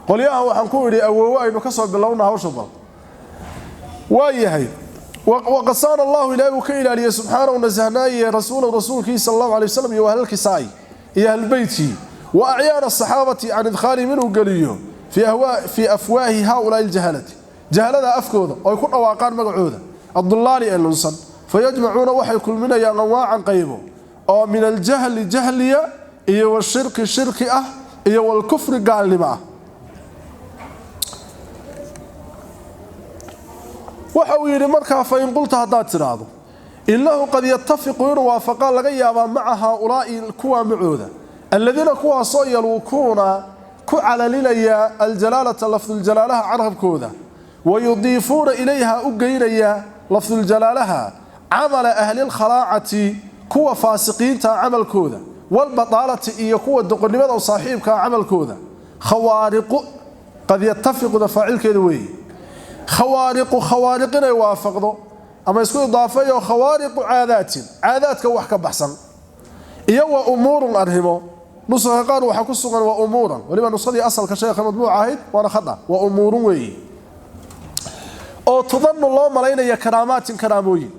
qolyahan waxaan ku idhi awoowo aynu ka soo bilowna hawsha. Bal waa yahay. Waqad saana Allahu, ilaahay uu ka ilaaliyey, subxaanahu nasahnaaye, rasuulahu, rasuulkii, sala Allahu alay wasalam, iyo ahlulkisaa'i, iyo ahlubeytkii, wa acyaana asaxaabati, can idkhaalihim, inuu geliyo, fii afwaahi haaulaai aljahalati, jahalada afkooda, oo ay ku dhawaaqaan magacooda, addullaali, ee lunsan. Fayajmacuuna, waxay kulminayaan, anwaacan, qaybo oo, min aljahli, jahliya, iyo washirki, shirki ah, iyo walkufri, gaalnimo ah. Waxa uu yidhi markaa, fain qulta, haddaad tidhaahdo, innahu qad yatafiqu, inuu waafaqaa laga yaabaa, maca haaulaa'i, kuwaa macooda, alladiina, kuwaasoo, yaluukuuna, ku calalinaya, aljalaalata, lafduljalaalaha carabkooda, wayudiifuuna ilayha, u geynaya lafduljalaalaha, camala ahlilkhalaacati, kuwa faasiqiinta camalkooda, walbataalati, iyo kuwa doqonnimada u saaxiibkaa camalkooda. Khawaariqu, qad yatafiquda faacilkeeda weeye, khawaariqu, khawaariq inay waafaqdo ama isku idaafeeyo, khawaariqu caadaatin, caadaadka wax ka baxsan, iyo wa umuurun, arrimo. Nusakha qaar waxaa ku sugan wa umuuran, weliba nusadii asalka sheekha madbuuca ahayd waana khada, wa umuurun weeye, oo tudannu, loo malaynaya, karaamaatin, karaamooyin,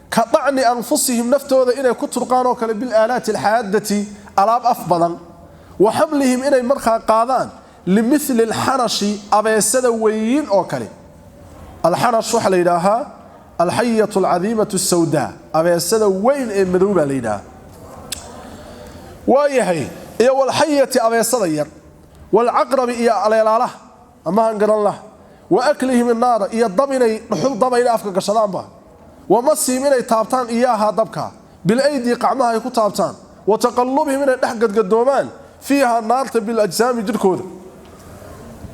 ka dacni anfusihim, naftooda inay ku turqaan oo kale, bilaalaati alxaadati, alaab af badan, wa xamlihim, inay markaa qaadaan, limithli alxanashi, abeesada weyin oo kale. Alxanash waxaa la yidhaahaa alxayatu alcadiimatu asawdaa, abeesada weyn ee madow baa la yidhaahaa, waayahay. Iyo walxayati, abeesada yar, walcaqrabi, iyo aleelaalaha ama hangaranlaha, wa aklihim innaara, iyo dab inay dhuxul daba inay afka gashadaanba, wa masihim, inay taabtaan, iyaahaa, dabka, bilaydi, qacmaha ay ku taabtaan, wa taqallubihim, inay dhex gadgadoomaan, fiiha, naarta, bilajsaami, jirkooda.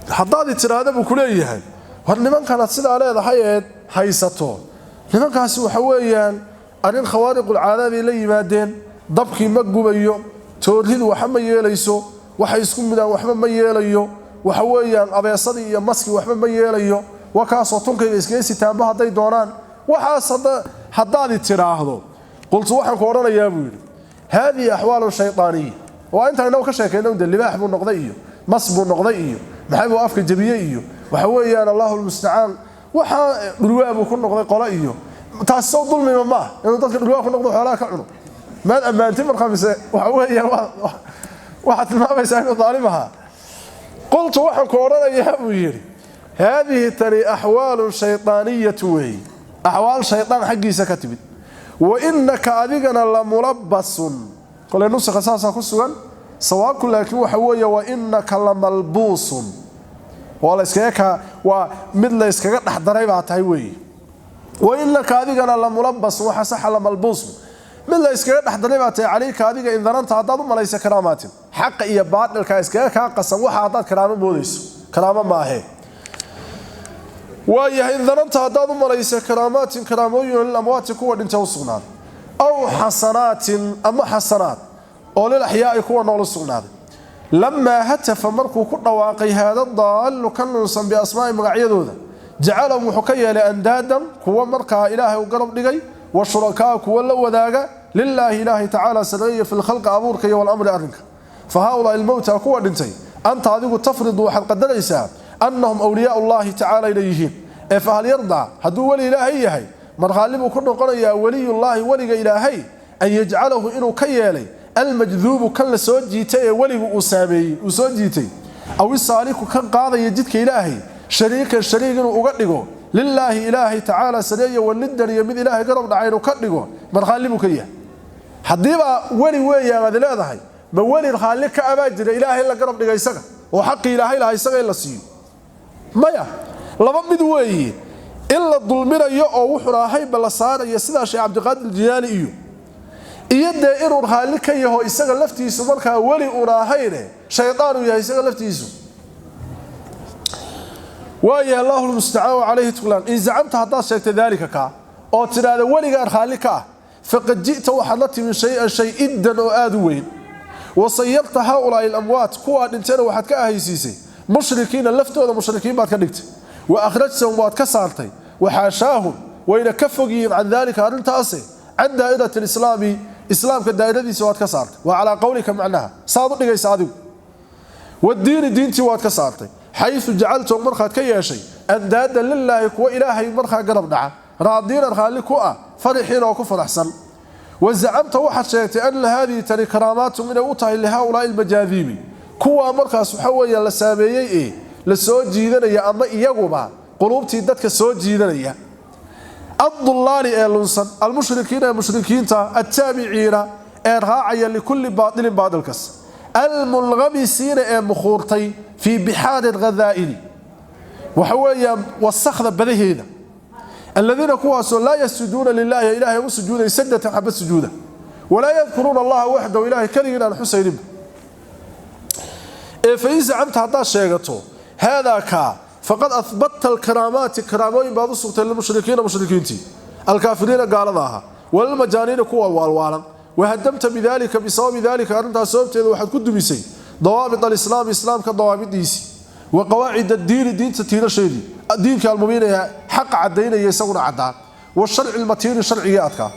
Haddaad tiraahda, buu ku leeyahay, war nimankanaad sidaa leedahay eed haysato, nimankaasi waxa weeyaan arrin khawaariqulcaadaaday la yimaadeen, dabkii ma gubayo, tooridu waxa ma yeelayso, waxay isku midaan waxba ma yeelayo, waxa weeyaan abeesadii iyo maskii waxba ma yeelayo, waa kaasoo tunkayga iskaga sitaanba hadday doonaan. Waxaas haddaadi tidhaahdo, Qultu, waxaan ku odhanayaa, buu yidhi, haadihi axwaalu shaydaaniya. Waa intaan inagu ka sheekayna de, libaax buu noqday iyo mas buu noqday iyo maxay buu afka jabiyey iyo waxa weeyaan, Allahu lmustacaan, waxaa dhurwaa buu ku noqday qolo iyo taas. Sow dulmiba maaha inuu dadka dhurwaa ku noqdo, xoolaha ka cuno? Maad ammaantay markaa mise waxa weeyaan waxaad tilmaamaysaa inuu daalim ahaa? Qultu, waxaan ku odhanayaa, buu yidhi, haadihi tani axwaalun shaydaaniyatu weeye, axwaal shaydaan xaggiisa ka timid. Wa innaka adigana la mulabasun. Kole nusakha saasaa ku sugan, sawaabku laakiin waxa weeye wa innaka la malbuusun, waa la iskaga kaa, waa mid la iskaga dhexdaray baa tahay weeye. Wa innaka adigana la mulabasun, waxa saxa la malbuusun, mid la iskaga dhexdaray baa tahay. Calayka adiga in dananta, haddaad u malaysa karaamaatin, xaqa iyo baadilka iskaga kaa qasan, waxa haddaad karaamo moodayso, karaamo maahe. Waayahay, in dananta, haddaad u malaysa karaamaatin, karaamooyin, lilamwaati, kuwa dhintay u sugnaaday, aw xasanaatin, ama xasanaad oo lilaxyaai, kuwa nool u sugnaaday. Lamaa hatafa, markuu ku dhawaaqay, haada daallu, ka lunsan, biasmaa'i, magacyadooda, jacalahum, wuxuu ka yeelay, andaadan, kuwa markaa Ilaahay u garab dhigay, wa shurakaa, kuwa la wadaaga, lilaahi, Ilaahay, tacaala sareeye, fi lkhalqi, abuurka, iyo walamri, arrinka. Fa haaulaai almowta, kuwa dhintay, anta adigu tafridu, waxaad qadaraysaa, annahum awliyaau llahi tacaala inay yihiin. Ee fahal yardaa, hadduu weli Ilaahay yahay, markhaali buu ku noqonayaa weliyullaahi, weliga Ilaahay, an yajcalahu, inuu ka yeelay, almajduubu, kan la soo jiitay ee weligu uu saameeyey, uu soo jiitay, aw isaaliku, kan qaadaya jidka Ilaahay, shariikan, shariig inuu uga dhigo, lilaahi, Ilaahay, tacaala sareeya, wanidan, iyo mid Ilaahay garab dhacay inuu ka dhigo, markhaali buu ka yahay? Haddiibaa weli weeyaan aad leedahay, ma weli raalli ka abaa jira Ilaahay in la garab dhiga isaga oo xaqii Ilaahay lahaa isaga in la siiyo? Maya. Laba mid weeye: in la dulminayo oo wuxuuna ahaynba la saarayo, sidaa Sheekh Cabdiqaadir Jilaani iyo dee inuu raalli ka yaho isaga laftiisu markaa weli uuna ahayne shaydaan uu yahay isaga laftiisu. Waayahay, Allahu lmustacaan calayhi tuklaan. In zacamta, haddaad sheegtay, daalika kaa oo tidhaahda weligaan raalli ka ah, faqad ji'ta, waxaad la timi, shay-an, shay iddan oo aada u weyn. Wasayarta haaulaai alamwaat, kuwaa dhintayna waxaad ka ahaysiisay, mushrikiina, laftooda mushrikiin baad ka dhigtay. Wa akhrajtahum, waad ka saartay, waxaashaahum, wayna ka fog yihiin, can daalika, arrintaasi, can daa'irati alislaami, islaamka daa'iradiisa waad ka saartay. Waa calaa qowlika, macnaha saad u dhigaysa adigu. Wadiini, diintii waad ka saartay, xayu jacaltahum, markaad ka yeeshay, andaadan lilaahi, kuwa Ilaahay markaa garab dhaca, raadiina, raalli ku ah, farixiin, oo ku faraxsan. Wa zacamta, waxaad sheegtay, ana haadihi tani karaamaatum, inay u tahay, lihaulaai almajaadiibi, kuwaa markaas waxa weeye la saameeyey ee la soo jiidanaya ama iyaguba quluubtii dadka soo jiidanaya, addullaali, ee lunsan, almushrikiina, ee mushrikiinta, attaabiciina, ee raacaya, likulli baatilin, baatilkas, almunqamisiina, ee mukhuurtay, fii bixaari alghadaa'ili, waxa weeyaan wasakhda badaheeda, aladiina, kuwaasoo, laa yasjuduuna lilaahi, Ilaahay u sujuuday, sajdatan, xabad sujuuda, walaa yadkuruuna Allaha waxdahu, Ilaahay keligiin aan xusayninba. Ee fain zacamta, haddaad sheegato, haadaa kaa, faqad ahbatta alkaraamaati, karaamooyin baad u sugtay, lilmushrikiina, mushrikiintii, alkaafiriina, gaalada ahaa, walilmajaaniina, kuwa waalwaalan. Wahadamta bidaalika, bisababi daalika, arrintaas sababteeda waxaad ku dumisay, dawaabit alislaami, islaamka dawaabidiisii, wa qawaacid addiini, diinta tiirasheedii, diinka almubiin, ee xaqa caddaynaya isaguna caddaa, washarci almatiini, sharcigii adkaa.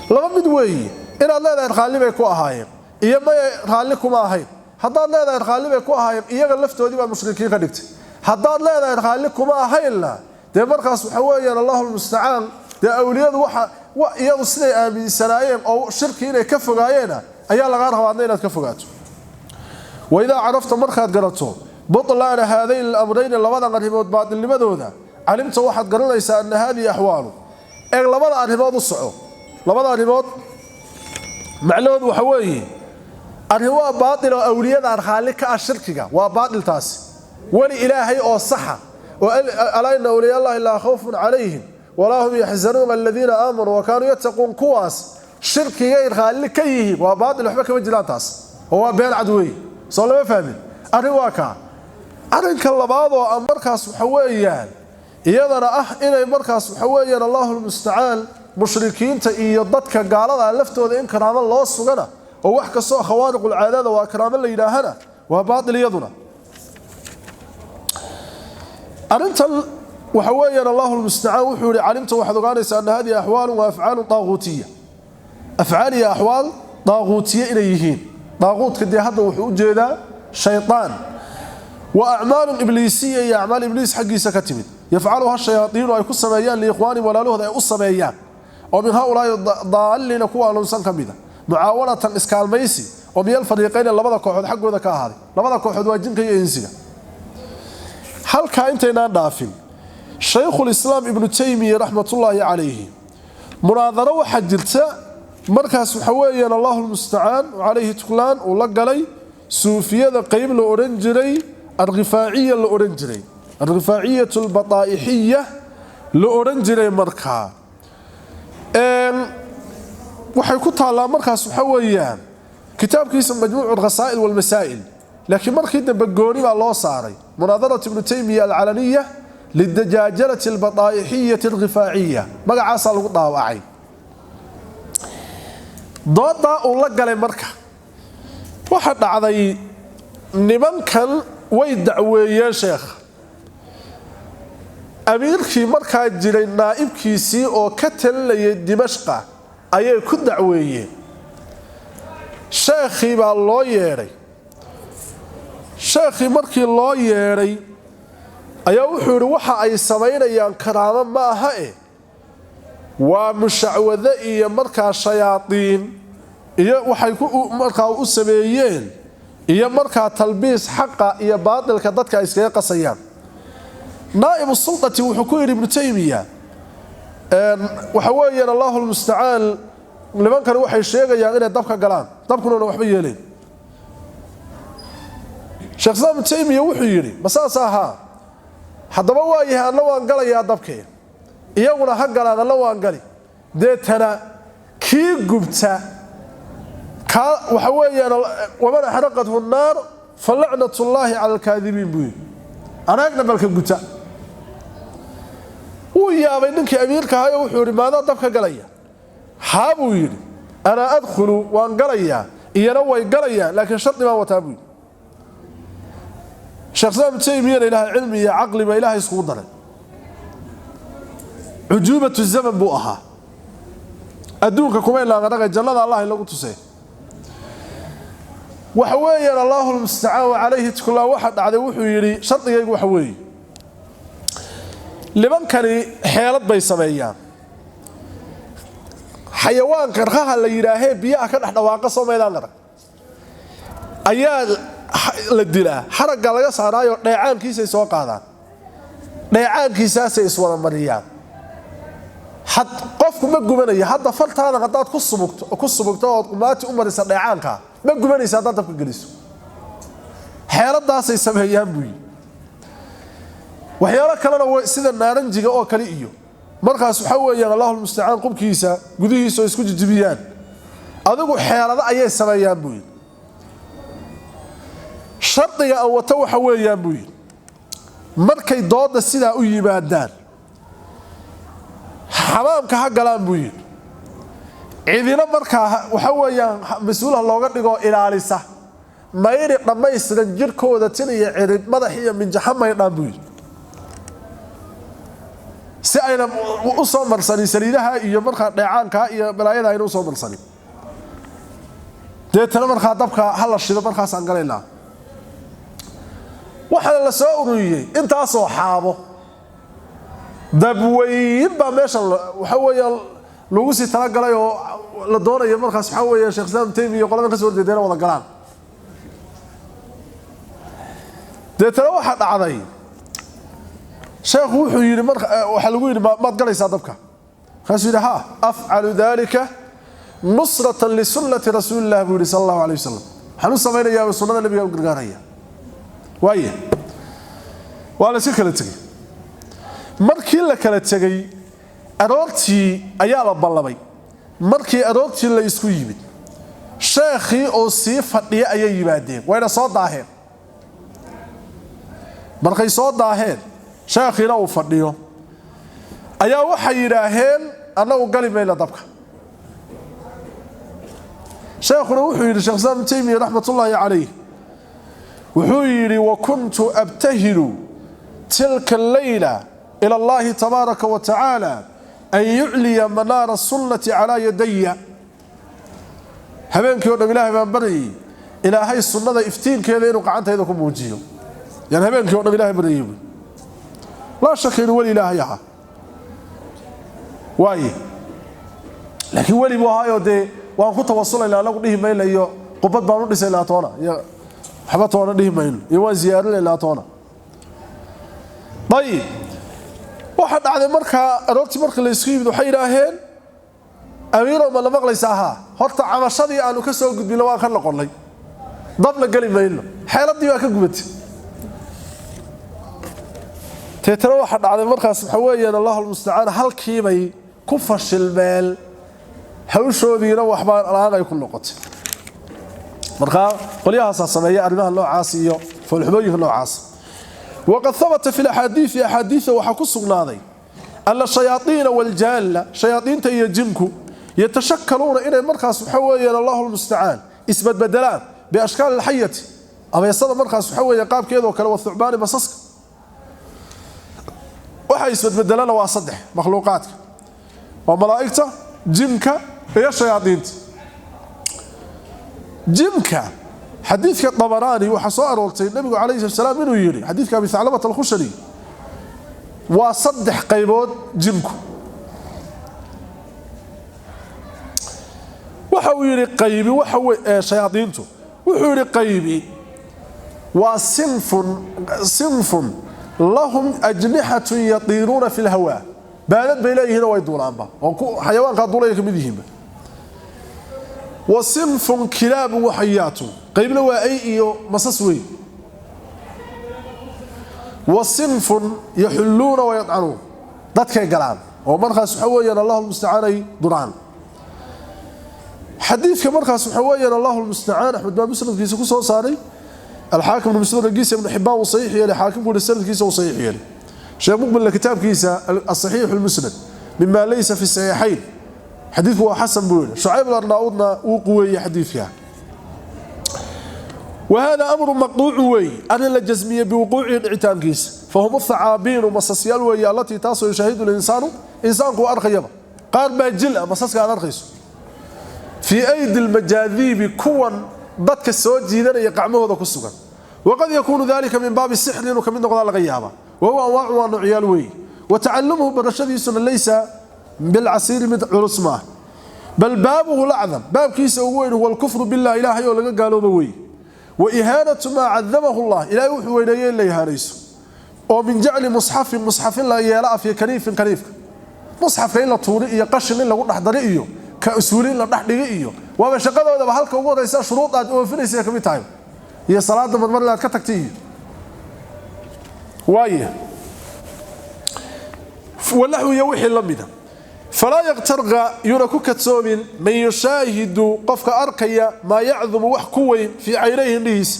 Laba mid weeye: inaad leedahay raalli bay ku ahaayeen, iyo maya, raalli kuma ahayn. Haddaad leedahay raalli bay ku ahaayeen, iyaga laftoodii baa mushrikiin ka dhigtay. Haddaad leedahay raalli kuma ahaynna, dee markaas waxa weeyaan, Allahu lmustacaan, dee awliyadu waxa iyadu siday aaminsanaayeen oo shirki inay ka fogaayeena ayaa lagaa rabaa adna inaad ka fogaato. Waidaa carafta, markaad garato, butlaana haadayn alamrayni, labadan arrimood baatilnimadooda, calimta, waxaad garanaysaa, ana haadihi axwaalu. Eeg, labada arrimood u soco. Labada arrimood macnahoodu waxa weeye: arrin waa baatil oo awliyadaan raalli ka ah shirkiga, waa baatil taasi. Weli Ilaahay oo saxa oo alaa ina awliyaa Allahi laa khawfun calayhim walaa hum yaxzanuun aladiina aamanuu wa kaanuu yattaquun, kuwaas shirkigay raalli ka yihiin, waa baatil, waxba kama jiraan taas oo waa been cad weeye. Soo lama fahmin? Arrin waa kaa. Arrinka labaad oo ah markaas waxa weeyaan iyadana ah inay markaas waxa weeyaan, Allahu lmustacaan, mushrikiinta iyo dadka gaalada laftooda in karaamo loo sugana oo wax kastoo khawaariqulcaadada waa karaamo la yidhaahana, waa baatil iyaduna. Arrintan waxa weeyaan, Allahu lmustacaan, wuxuu yihi: calimta, waxaad ogaanaysaa, ana hadihi axwaalun wa afcaalun taaquutiya. Afcaal iyo axwaal daaquutiye inay yihiin. Daaquutka dee hadda wuxuu u jeedaa shaytaan. Wa acmaalun ibliisiya, iyo acmaal ibliis xaggiisa ka timid, yafcaluha shayaaiinu, ay ku sameeyaan liikhwaanihim, walaalahooda ay u sameeyaan, oo min haulaai daallina, kuwa alunsan ka mida, mucaawanatan, iskaalmaysi, oo min alfariiqayni, labada kooxood xaggooda ka ahaaday. Labada kooxood waa jinka iyo insiga. Halkaa intaynaan dhaafin, Shaykhulislaam Ibnu Taymiya raxmatullaahi calayhi munaadaro waxaa jirta markaas waxa weeyaan, Allahu lmustacaan calayhi tuklaan, uu la galay suufiyada qeyb la odhan jiray alrifaaciya la odhan jiray, alrifaaciyatu albataa'ixiya la odhan jiray. Markaa waxay ku taallaa markaas waxa weeyaan kitaabkiisa Majmuucu alkhasaa'il walmasaa'il, laakiin markii dambe gooni baa loo saaray, Munaadarat Ibnu Taymiya alcalaniya lidajaajalati albataaixiyati alrifaaciya, magacaasaa lagu dhaawacay. Doodaa uu la galay marka waxa dhacday, nimankan way dacweeyeen sheekha. Amiirkii markaa jiray naa'ibkiisii oo ka talinayay Dimashqa ayay ku dacweeyeen. Sheekhii baa loo yeedhay. Sheekhii markii loo yeedhay ayaa wuxuu yidhi, waxa ay samaynayaan karaamo ma aha e, waa mushacwado iyo markaa shayaadiin iyo waxay markaa u sameeyeen, iyo markaa talbiis xaqa iyo baatilka dadka ay iskaga qasayaan. Naa'ibu sultati wuxuu ku yidhi Ibnu Taymiya, waxa weeyaan, Allahu lmustacaan, nimankani waxay sheegayaan inay dabka galaan, dabkununa waxba yeelayn. Sheekh Islaam Ibnu Taymiya wuxuu yidhi, ma saas ahaa? Haddaba waa yahay, anna waan galayaa dabkee, iyaguna ha galaan, anna waan gali. Deetana kii gubta kaa waxa weeyaan, waman axraqathu nnaar fa lacnatullaahi cala alkaadibiin, buu yidhi. Anaagna balka guta. Wuu yaabay ninkii amiirka ahayo, wuxuu yidhi, maadaa dabka galaya? Haa, buu yidhi, anaa adkhulu, waan galayaa, iyana way galayaan, laakiin shardi baan wataa, buu yidhi. Sheekh Islaam Ibnu Taymiyana Ilaahay cilmi iyo caqli baa Ilaahay iskugu daray. Cujuubatu zaman buu ahaa, adduunka kuma ilaaqadhaqay, jannada Allah lagu tusay. Waxa weeyaan, Allahu lmustacaan wa calayhi tukulaa, waxa dhacday wuxuu yidhi, shardigaygu waxa weeye, nimankani xeelad bay sameeyaan. Xayawaanka raha la yidhaahee biyaha ka dhex dhawaaqa, soo maydaan arag, ayaa la dilaa, xaragga laga saaraayo, dheecaankiisay soo qaadaan, dheecaankiisaasay iswada mariyaan. Had qofku ma gubanayo. Hadda fartaada haddaad ku subugto ood qumaati u marisa dheecaanka, ma gubanaysa haddaad dabka geliso. Xeeladaasay sameeyaan, buu yidhi. Waxyaalo kalena sida naaranjiga oo kale, iyo markaas waxaa weeyaan, Allahu lmustacaan, qubkiisa gudihiisa oo isku jijibiyaan. Adigu xeelado ayay sameeyaan, buu yidhi. Shardiga aan wato waxa weeyaan, buu yidhi, markay dooda sidaa u yimaadaan, xamaamka ha galaan, buu yidhi. Cidina markaa waxa weeyaan mas-uulha looga dhigo ilaalisa, mayri dhammaystiran jirhkooda, tin iyo cirib, madax iyo minjaxa maydhaan, buu yidhi, si ayna u soo marsanin saliidaha iyo markaa dheecaanka iyo balaayada ayna u soo marsanin. Deetana markaa dabka ha la shido, markaasaan galaynaa. Waxaana la soo ururiyey intaasoo xaabo, dabweyn baa meesha waxa weeyaan lagu sii talagalay oo la doonayo markaas waxaa weeya Sheekh Islaam Taymiya iyo qoladan ka soo horjeedayna wada galaan. Deetana waxaa dhacday, sheekhu wuxuu yidhi, marka waxaa lagu yidhi, maad galaysaa dabka? Markaasuu yidhi, ha, afcalu dalika nusratan lisunnati rasuulillah, buu yidhi, sala allahu alayh wasalam. Waxaan u samaynayaa sunnada nabiga u gargaaraya. Waaye waa la iska kala tegey. Markii la kala tegey, aroortii ayaa la ballamay. Markii aroortii la isku yimid, sheekhii oo sii fadhiya ayay yimaadeen, wayna soo daaheen. Markay soo daaheen, sheekhiina uu fadhiyo, ayaa waxay yidhaaheen, annagu gali mayna dabka. Sheekhuna wuxuu yidhi, Shekh Islaam Ibnu Taymiya raxmatullaahi calayh wuxuu yidhi, wa kuntu abtahilu tilka alleyla ila allahi tabaaraka wa tacaala an yucliya manaara sunnati calaa yadaya. Habeenkii oo dhan Ilaahay baan baryay, Ilaahay sunnada iftiinkeeda inuu gacantayda ku muujiyo. Yani habeenkii oo dhan Ilaahay baryay. Laa shaka inuu weli Ilaahay ahaa waaye, laakiin weli buu ahaayoo dee waan ku tawasulaynaa, anagu dhihi mayno iyo qubad baan u dhisaynaa toona iyo waxba toona dhihi mayno iyo waan ziyaarinaynaa toona. Ayib, waxa dhacday markaa aroortii markii la isku yimid, waxay yidhaaheen: "Amiirow, ma la maqlaysaa? Haa, horta cabashadii aanu ka soo gudbino waan ka noqonnay, dabna geli mayno, xeeladii waa ka gubatay." Teetana waxa dhacday markaas waxa weeyaan, Allahu almustacaan, halkiibay ku fashilmeen, hawshoodiina waxbaa la'aan ay ku noqotay. Markaa qolyahaasaa sameeya arrimaha noocaas iyo foolxumooyinka noocaas. Waqad habata fi laxaadiidi, axaadiida waxaa ku sugnaaday, ana shayaaiina waljaalla, shayaaiinta iyo jinku, yatashakaluuna, inay markaas waxa weeyaan, Allahu almustacaan, isbadbedelaan biashkaali alxayati, abeesada markaas waxa weeye qaabkeedoo kale, wathucbaani, masaska. Waxa isbadbedelana waa saddex makhluuqaadka: waa malaa'igta, jinka iyo shayaadiinta. Jinka xadiidka Dabaraani waxaa soo aroortay nabigu calayhi salaam inuu yidhi, xadiidka Abi Thaclabat Alkhushani, waa saddex qaybood jinku. Waxa uu yidhi qaybi waxa shayaadiintu, wuxuu yidhi qaybi waa sinfun, sinfun lahum ajnixatun yatiiruuna fi lhawaa, baadad bay leeyihiinoo way duulaanba oo xayawaankaa duulaya ka mid yihiinba. Wa sinfun kilaabun waxayaatun, qaybna waa ay iyo masas wey. Wa sinfun yaxulluuna wayadcanuun, dadkay galaan oo markaas waxa weeyaan, Allahu lmustacaan, ay duraan. Xadiidka markaas waxa weeyaan, Allahu lmustacaan, Axmed baa musnadkiisa ku soo saaray, alxaakim musnadkiisa, Ibnu Xibbaan uu saxiix yeelay, xaakimku yidhi sanadkiisa uu saxiix yeelay, Sheekh Muqbilna kitaabkiisa asaxiix almusnad mima laysa fi saxiixayn xadiidku waa xasan buu yidhi. Shucayb alarnaauudna wuu quweeyey xadiidka. وهذا أمر مقطوع وي أن لا جزمية بوقوعه dhicitaankiisa. فهم الثعابين، masasyaal weeye، التي taasoo يشاهد الإنسان، إنسانku arkayaba. Qaar baa jil ah masaska aad arkayso في أيدي المجاذيب، kuwan dadka soo jiidanaya qacmahooda ku sugan. وقد يكون ذلك من باب السحر، inuu kamid noqdaa laga yaaba. وهو أنواع، waa noocyaal weeye. وتعلمه، barashadiisuna، ليس بالعسير، mid culus maaha، بل بابه الأعظم، baabkiisa ugu weyn، هو الكفر بالله، Ilaahay oo laga gaalooba weeye، وإهانة ما عظمه الله، Ilaahay wuxuu weyneeyey in la ihaanayso, oo من جعل مصحف، musxaf in la yeelo, في كنيف، kaniifka musxafka in la tuuri iyo qashin in lagu dhex dari iyo ka usuuli in la dhex dhigi iyo waaba shaqadoodaba. Halka ugu horeysa shuruud aad oofinaysa ka mid tahay iyo salaada marmar aad ka tagtay iyo waaye walaxu iyo wixii la mida. فلا يغتر، yuuna ku kadsoomin، من يشاهد، qofka arkaya، ما يعظم، wax ku weyn، في عينيه، indhihiisa,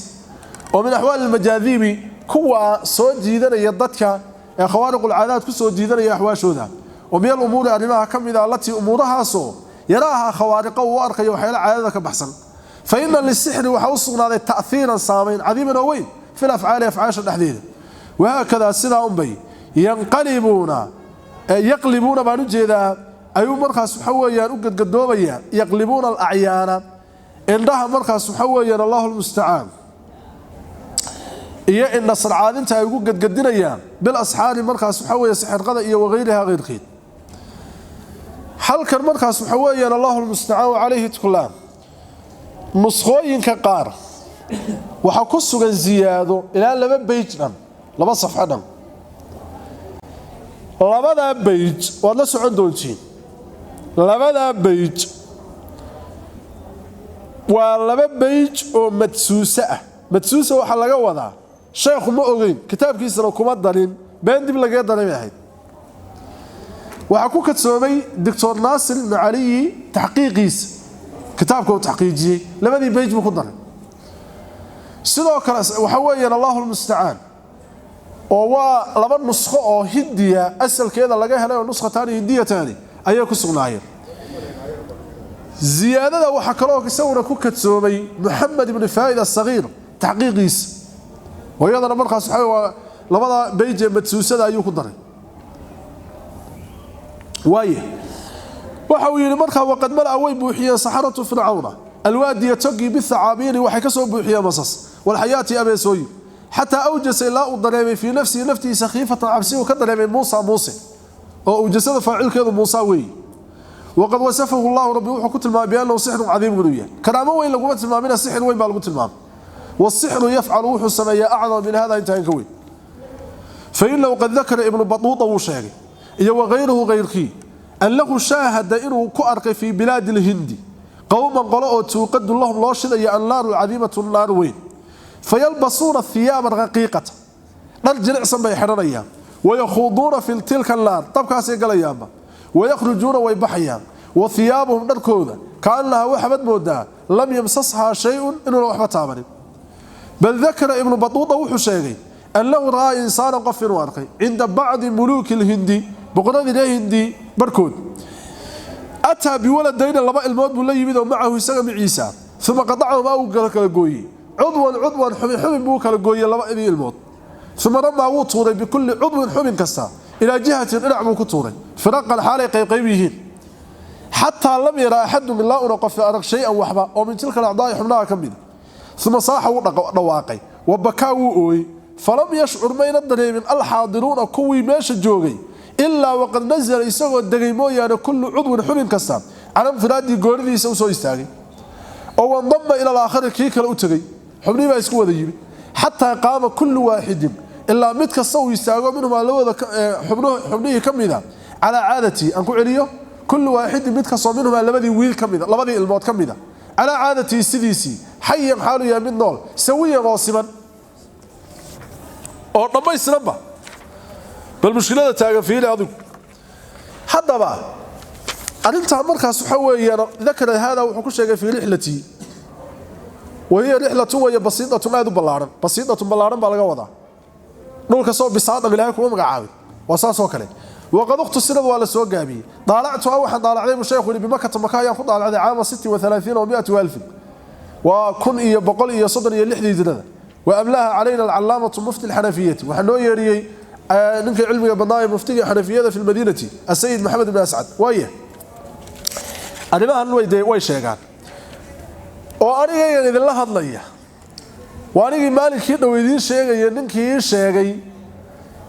oo من أحوال المجاذيب، kuwa soo jiidanaya dadka ee خوارق العادات ku soo jiidanaya axwaashooda. Oo من الأمور، arrimaha ka mid ah, التي، umuurahaasoo، يراها خوارق، uu arkayo waxyaala caadada ka baxsan. فإن للسحر، waxa u sugnaaday، تأثيرا، saamayn، عظيما، oo weyn، في الأفعال، afcaasha dhexdeeda. وهكذا، sidaa unbay، ينقلبون، يقلبون baan u jeedaa, ayuu markaas waxa weeyaan u gadgadoomayaan، يقلبون الأعيان، indhaha markaas waxa weeyaan, Allahu almustacaan, iyo indha sarcaadinta ay ugu gadgadinayaan بالأسحار, markaas waxa weeye sixirqada iyo وغيرها, keyrkeed. Halkan markaas waxa weeyaan, Allahu almustacaan وعليه التكلان, nuskhooyinka qaar waxaa ku sugan ziyaado ilaa laba page dhan, laba safxo dhan. Labadaa page waad la socon doontiin. Labadaa page waa laba page oo madsuuse ah. Madsuusa waxaa laga wadaa sheekhu ma ogeyn, kitaabkiisana kuma darin, been dib lagaga daray bay ahayd. Waxaa ku kadsoomay Doctor Naasir Ibnu Caliyi taxqiiqiisa, kitaabka uu taxqiijiyey, labadii page buu ku daray. Sidoo kale waxa weeyaan, Allahu lmustacaan, oo waa laba nuskho oo Hindiya asalkeeda laga helay, oo نسختان هنديتان ayay ku sugnaayeen. Ziyaadada waxaa kaloo isaguna ku kadsoomay Moxamed ibnu Faa'id Asagiir taxqiiqiisa, oo iyadana markaas waxa waa labada page ee madsuusada ayuu ku daray. Waaye waxa uu yidhi markaa: وقد ملأ, way buuxiyeen, سحرة فرعون. Alwaadiya togii bithacaabiini waxay ka soo buuxiyeen masas walxayaati abeesooyin, xataa awjasa ilaa uu dareemay fii nafsihi naftiisa khiifatan cabsi uu ka dareemay Muusa Muuse, oo awjasada faacilkeedu Muusa weeye. Waqad wasafahu Allahu, rabbi wuxuu ku tilmaamay biannahu sixrun cadiim inuu yahay. Karaamo weyn laguma tilmaamina, sixir weyn baa lagu tilmaamay. Wasixru yafcalu wuxuu sameeyaa acdama min hada, intaan ka weyn. Fainahu qad dakara Ibnu Batuuta wuu sheegay iyo wagayruhu gayrkii annahu shaahada inuu ku arkay fii bilaadi lhindi qowman qolo oo tuuqadu lahum loo shidaya annaaru cadiimatu, naar weyn, fayalbasuuna hiyaaba raqiiqata, dhar jilicsan bay xidhanayaan, wayakhuuduuna fi tilka annaar, dabkaasay galayaanba, wayakhrujuuna way baxayaan, wa hiyaabuhum dharkooda kaannahaa waxaabad moodaa lam yamsashaa shay-un, inuuna waxba taabanin. Bal dakara Ibnu Batuuta wuxuu sheegay annahu ra'aa insaanan, qof inuu arkay cinda bacdi muluuki lhindi, boqoradii reer Hindi barhkood, ataa biwaladayna, laba ilmood buu la yimid oo macahu isaga maciisa, uma qadacahumaa uu kala gooyey, cudwan cudwan, xubin xubin buu kala gooyey labadii ilmood, uma ramaa wuu tuuray bikulli cudwin, xubin kasta, ilaa jihatin, dhinac buu ku tuuray, firaqan xaalay qaybqayb yihiin, xataa lam yara axadun, ilaa una qofi arag shay-an waxba oo min tilka alacdaa'i, xubnaha ka mida. Uma saaxa wuu dhawaaqay, wa bakaa wuu ooyey. Falam yashcur mayna dareemin alxaadiruuna kuwii meesha joogay ilaa waqad nasala isagoo degay mooyaane kullu cudwin xubin kasta cala infiraadii goonidiisa usoo istaagay oo wandama ila alaakhari kii kale u tegey, xubnihii baa isku wada yimid, xataa qaama kullu waaxidin ilaa mid kasta uu istaago minhumaa labada xubnihii ka mida calaa caadatii. Aan ku celiyo: kullu waaxidin mid kastoo minhumaa labadii wiil ka mida, labadii ilmood ka mida, calaa caadatii sidiisii, xayan xaalu yahay mid nool, sawiyan oo siman oo dhammaystiranba. Bal mushkilada taagan fiili adigu. Haddaba arrintaa markaas waxa weeyaan dakara hada wuxuu ku sheegay fii rixlatii, wahiya rixlatu waya basiidatun aad u ballaaran, basiidatun ballaaran baa laga wadaa, dhulka soo bisaadan Ilaahay kuma magacaabay, waa saas oo kale. Waqad ukhtusirad waa la soo gaabiyey. Daalactuha waxaan daalacday buu sheekhu yidhi bimakata, Maka ayaan ku daalacday caama 36 و100,000, waa 1136-dii hijrada. Wa amlaha calayna alcalaamatu mufti alxanafiyati, waxaa noo yeedhiyey ninkii cilmiga badnaa ee muftiga xanafiyada fi lmadiinati asayid Maxamed ibn Ascad. Waaye arrimahan way dee way sheegaan oo anigaygan idinla hadlaya waa anigii maalinkii dhow idiin sheegaya ninkii ii sheegay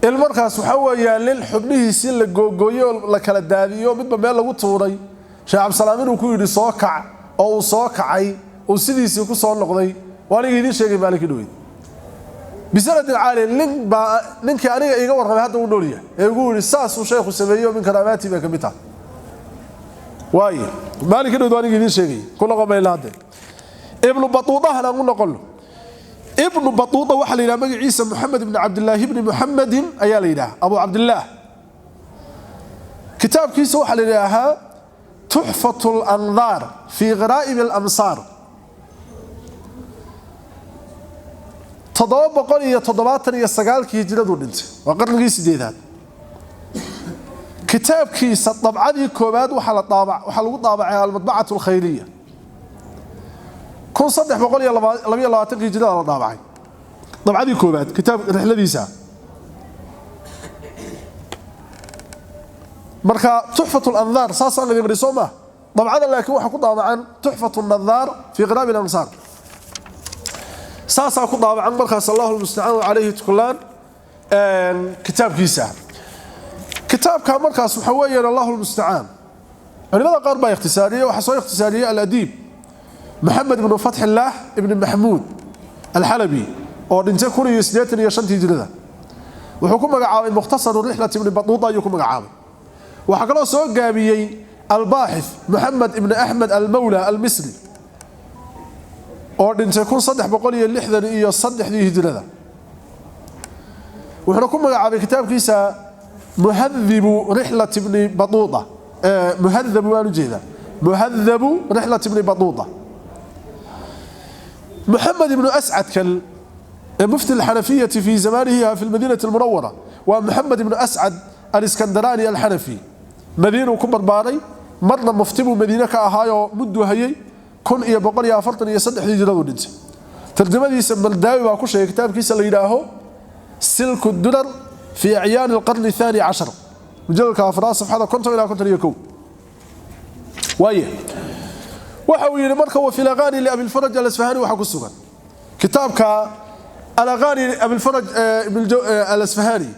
in markaas waxaa weeyaan nin xubnihiisii la googooyey oo la kala daadiyo, midba meel lagu tuuray, Sheekh Cabdisalaam inuu ku yidhi soo kac, oo uu soo kacay, uu sidiisii ku soo noqday, waa anigii idiin sheegay maalinkii dhoweyd bisanadin caali. Nin baa ninkii aniga iiga warramay hadda uu nool yahay ee igu yidhi saasuu sheekhu sameeyo min karaamaatii bay ka mid tahay. Waaye maalinkii dhoweyd waa anigii idiin sheegay, ku noqon mayna hadde. Ibnu Batuudahana aan u noqono. Ibnu Batuuda waxaa la yidhaha magaciisa Moxamed ibni Cabdillaahi ibni Muxamedin ayaa la yidhaha, Abu Cabdillaah. Kitaabkiisa waxaa la yidhaahaa Tuxfatu alandaar fii kharaa'ib alamsaar. 779-kii hijraduu dhintay, waa qarnigii sideedaad. Kitaabkiisa dabcadii koowaad waxaa lagu daabacay almadbacatu alkhayriya 1322-kii hijrada la daabacay dabcadii koowaad kitaab rixladiisa. Marka Tuxfatu alandaar saasaan idin idhi soo maa dabcada, laakiin waxaa ku daabacan Tuxfatu nadaar fii qiraabi alamsaar saasaa ku daabacan. Markaas Allahu lmustacaan calayhi tukulaan kitaabkiisa. Kitaabka markaas waxa weeyaan Allahu lmustacaan culimada qaar baa ikhtisaariyey. Waxaa soo ikhtisaariyey aladiib Maxamed ibnu Fatxillaah ibni Maxmuud Alxalabi oo dhintay 1085-tii hijrada. Wuxuu ku magacaabay Mukhtasaru Rixlati Ibni Batuuta ayuu ku magacaabay. Waxaa kaloo soo gaabiyey albaaxith Maxamed ibni Axmed Almawla Almisri oo dhintay 1363-dii hijrada. Wuxuuna ku magacaabay kitaabkiisa Muhadibu Rixlati Ibni Batuuta, muhadabu waan ujeedaa, Muhadabu Rixlati Ibni Batuuta. Maxamed ibnu Ascad kan mufti alxanafiyati fii zamanihi fi lmadiinati almunawara waa Maxamed ibnu Ascad Aliskandaraani Alxanafi. Madiinuu ku barbaaray, marna mufti buu Madiine ka ahaayoo mudduu hayay. 1143-dii hijradu dhintay. Tarjamadiisa Maldaawi baa ku sheegay kitaabkiisa la yidhaaho Silku Durar fii Acyaani alqarni athaani cashar, mujaladka afraad, safxada 50 ilaa 51. Waaye Waxa uu yidhi marka wa fi laqaani liabilfaraj alasfahani, waxa ku sugan kitaabka alaqaani abilfaraj alasfahani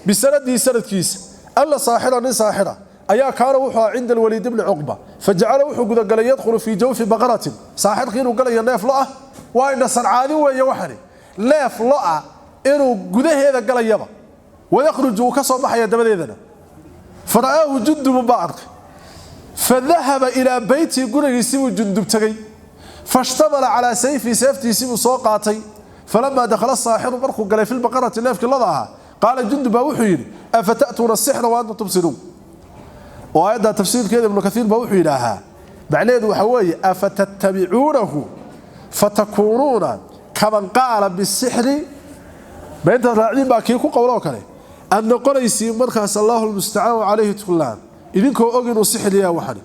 bisanadihi sanadkiisa alla saaxira, nin saaxira ayaa kaana wuxuu ahaa cinda alwaliid ibni cuqba, fajacala wuxuu gudagalay yadkhulu fii jawfi baqaratin, saaxirkii inuu galayo neef lo ah. Waa indha sancaadin weeye waxani, neef lo ah inuu gudaheeda galayaba, wayakhruju uu ka soo baxaya dabadeedana. Fara'aahu jundubun baa arkay, fadahaba ilaa beytii, gurigiisii buu Jundub tegey, fashtamala calaa sayfii, seeftiisii buu soo qaatay. Falamaa dakhala saaxiru, markuu galay filbaqarati, neefkii loda ahaa, qaala Jundub baa wuxuu yidhi: afata'tuuna asixra wa antum tubsiruun? Oo aayaddaa tafsiirkeeda Ibnu Kaiir baa wuxuu yidhaahaa macnaheedu waxa weeye: afatattabicuunahu fatakuunuuna kaman qaala bisixri, ma intaad raacdiin baa kii ku qowloo kale aad noqonaysiin markaas, allahu lmustacaan calayhi tullaan, idinkoo og inuu sixir yahay waxani.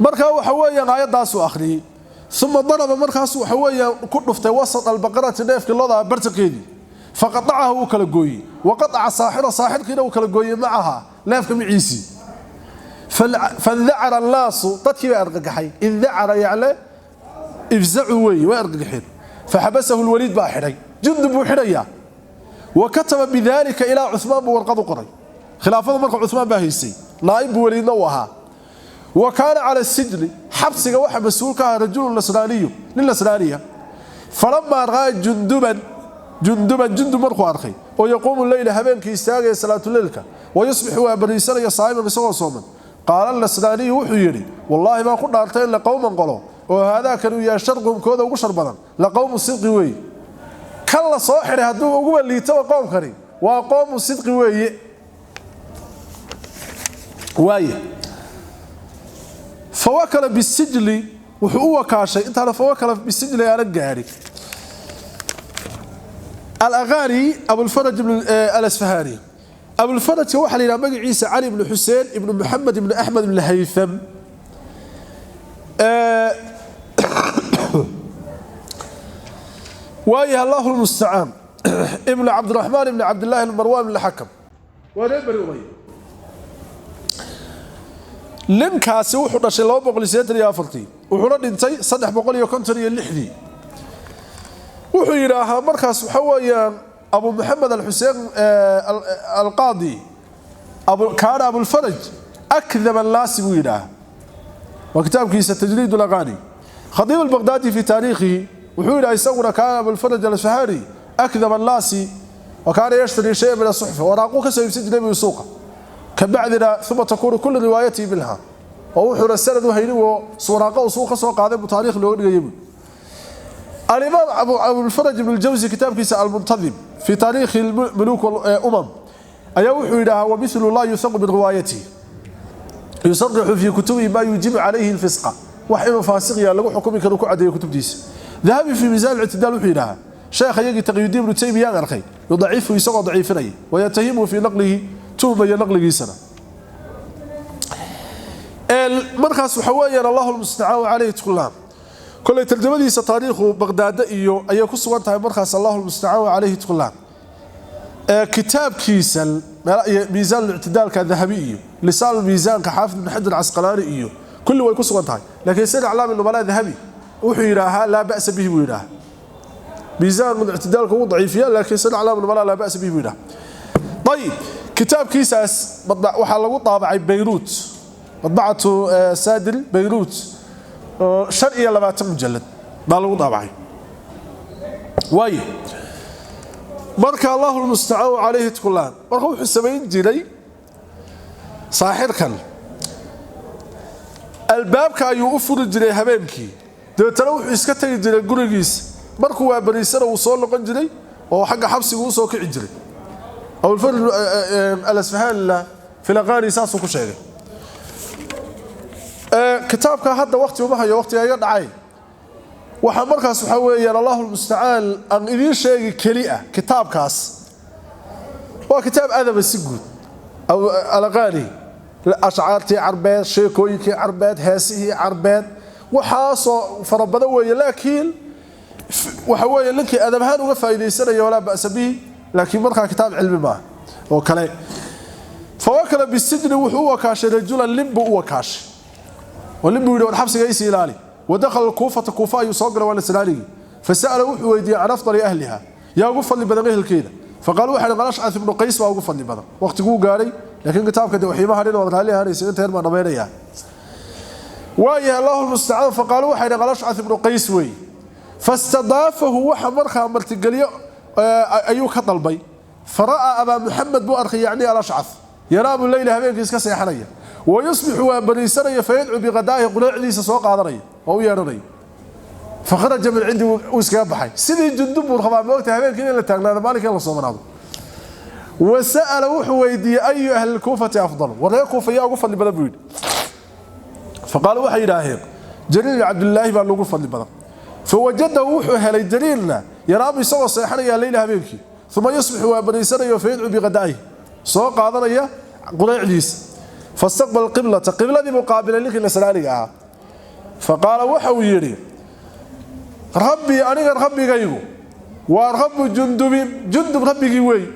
Markaa waxa weeyaan aayaddaasuu akhriyey. Uma daraba, markaasu waxa weeyaan ku dhuftay wasat albaqarati, neefkii lodaa bartankeedii, faqatacaha, wuu kala gooyey, wa qataca saaxira, saaxirkiina uu kala gooyey, macaha, neefka maciisii. Fandacara annaasu, dadkii bay argagaxay. Indacara yacle ifzacuu weeye, way argagaxeen. Faxabasahu lwaliid baa xidhay, Jundub buu xidhayaa. Wa kataba bidaalika ilaa Cumaan buu warqad u qoray. Khilaafada marka Cumaan baa haysay, naa'ib buu waliidna u ahaa. Wa kaana cala sijni, xabsiga waxa mas-uul ka ahaa rajulun nasraaniyu, nin nasraaniya. Falamaa ra'aa junduban, Junduban, Jundub markuu arkay oo yaquumu leyla, habeenkii istaagaya salaatuleylka, wa yusbixu, waa bariisanaya, saa'iman, isagoo sooman, qaala nasraaniyu wuxuu yidhi: wallaahi baan ku dhaartay in la qowman, qolo oo haadaakan uu yahay sharqumkooda ugu shar badan, la qowmu sidqi weeye. Kan la soo xidhay hadduu uguba liitaba, qoomkani waa qowmu sidqi weeye. Waaye fawakala bisijli, wuxuu u wakaashay intaana fawakala bisijli aanan gaadhin. Alaqaani Abulfaraj Alasfahani, Abulfarajka waxaa la yidhaha magaciisa Cali ibnu Xuseen ibnu Maxamed ibnu Axmed ibnu Haytham. Waayaha allahu lmustacaan, ibnu Cabdiraxmaan ibni Cabdillahi ibn Marwan ibn Xakam, waa reer Bani Umaya. Ninkaasi wuxuu dhashay 284-tii, wuxuuna dhintay 356-dii. Wuxuu yidhaahaa markaas waxa weeyaan Abu Maxamed Alxuseen Alqaadi kaana Abulfaraj akdab annaasi buu yidhaahaa, waa kitaabkiisa Tajriid Alaqaani. Khadiib Albaqdaadi fi taariikhihi wuxuu yidhaha isaguna kaana Abulfaraj Alasfahani akdab annaasi wa kaana yashtari shaya min asuxfa, waraaquu ka soo iibsan jiray buu suuqa, kabacdina uma takuunu kullu riwaayatihi minha, oo wuxuuna sanad u haynin oo suuraaqa uu suuq ka soo qaaday buu taariikh looga dhigayay buu. Alimaam Abulfaraj Ibn Ljawsi kitaabkiisa Almuntadim fi taariikhi muluuk umam ayaa wuxuu yidhaahaa: wamilu laa yuthaqu min riwaayatihi, yusarixu fii kutubihi maa yuujibu calayhi alfisqa, wax inuu faasiq yahay lagu xukumi karo ku cadeeyo kutubtiisa. Dahabi fii Miisaan Ictidaal wuxuu yidhahaa: sheekha iyagii Taqiyudiin Ibnu Taymiyaan arkay yudacifu, isagoo daciifinaya, wayatahimu fii naqlihi, tuhmaya naqligiisana. Markaas waxa weeyaan allahu lmustacaan calayhi tukulaan. Kolay tarjamadiisa taariikhu Baqdaada iyo ayay ku sugan tahay. Markaas allahu lmustacaan calayhi tukulaan. Kitaabkiisa Miisaan lictidaalka Dahabi iyo Lisaan miisaanka Xaafid ibn Xajar Casqalaani iyo kulli way ku sugan tahay, laakiin Sir Aclaami Nubalaa Dahabi wuxuu yidhaahaa laa ba'sa bihi buu yidhaahaa. Miisaan ictidaalka wuu daciifiya, laakiin Sir Aclaami Nubalaa laa ba'sa bihi buu yidhaha. Ayib, kitaabkiisaas waxaa lagu daabacay Bayruut, madbacatu Saadil Bayruut, oo 25 mujalad baa lagu daabacay. Waaye marka allahu lmustacaan calayhi tukulaan. Marka wuxuu samayn jiray saaxirkan, albaabka ayuu u furi jiray habeenkii, dabeetana wuxuu iska tegi jiray gurigiisa. Markuu waa bariisana wuu soo noqon jiray oo xagga xabsigu usoo kici jiray. Abulfarj Alasfahanla filaqaani saasuu ku sheegay. Kitaabka hadda waqti uma hayo, waqtiga iga dhacay. Waxaa markaas waxaa weeyaan allahu lmustacaan aan idiin sheegi keli ah, kitaabkaas waa kitaab adaba si guud Alaqaani, ashcaartii carbeed, sheekooyinkii carbeed, heesihii carbeed, waxaasoo fara badan weeye. Laakiin waxa weeye ninkii adab ahaan uga faa'iidaysanaya walaa ba'sa bihi, laakiin markaa kitaab cilmi maaha oo kale. Fawakala bisijni, wuxuu u wakaashay rajulan, nin buu u wakaashay. Walin buu yidhi, war xabsiga isi ilaali. Wadakhala alkuufata, kuufa ayuu soo galay, waa nasraanigii. Fasa'ala, wuxuu weydiiyey, can afdali ahliha, yaa ugu fadli badan ehelkeeda? Faqaalu, waxay dhaheen, Ashcaf ibnu Qays baa ugu fadli badan. Waqtiguu gaadhay, laakiin kitaabka de waxiimaha dhin waad raalli ahaanaysa, inta yar baan dhamaynayaa. Waayahay, Allahu lmustacaan. Faqaalu, waxay dhaheen, Ashcaf ibnu Qays weeye. Fastadaafahu, waxa markaa martigelyo ayuu ka dalbay. Fara'aa Abaa Muxamed buu arkay, yacni Alashcaf, yanaamu leyla, habeenkii iska seexanaya, wayusbixu, waa bariisanaya, fayadcuu biqadaa'ihi, qureecdiisa soo qaadanaya oo u yeedhanaya. Fakharaja min cindi, uu iskaga baxay. Sidii Jundub buu rabaa, moogta, habeenkii in la taagnaado, maalinka in la soomanaado. Wa sa'ala, wuxuu weydiiyey, ayu ahli lkuufati afdal? War reer Kuufa yaa ugu fadli badan, buu yidhi. Faqaalu, waxay yidhaaheen, Jariir Cabdillaahi baa lagu fadli badan. Fawajadahu, wuxuu helay Jariirna, yanaamu, isagoo seexanaya, leyla, habeenkii, uma yusbixu, waa bariisanayo, fayadcuu biqadaa'ihi, soo qaadanaya qureecdiisa. Fastaqbal qiblata, qibladii buu qaabilay ninkii nasraaniga ahaa. Faqaala, waxa uu yidhi, rabbii, aniga rabbigaygu waa rabbu Jundubin, Jundub rabbigii weey,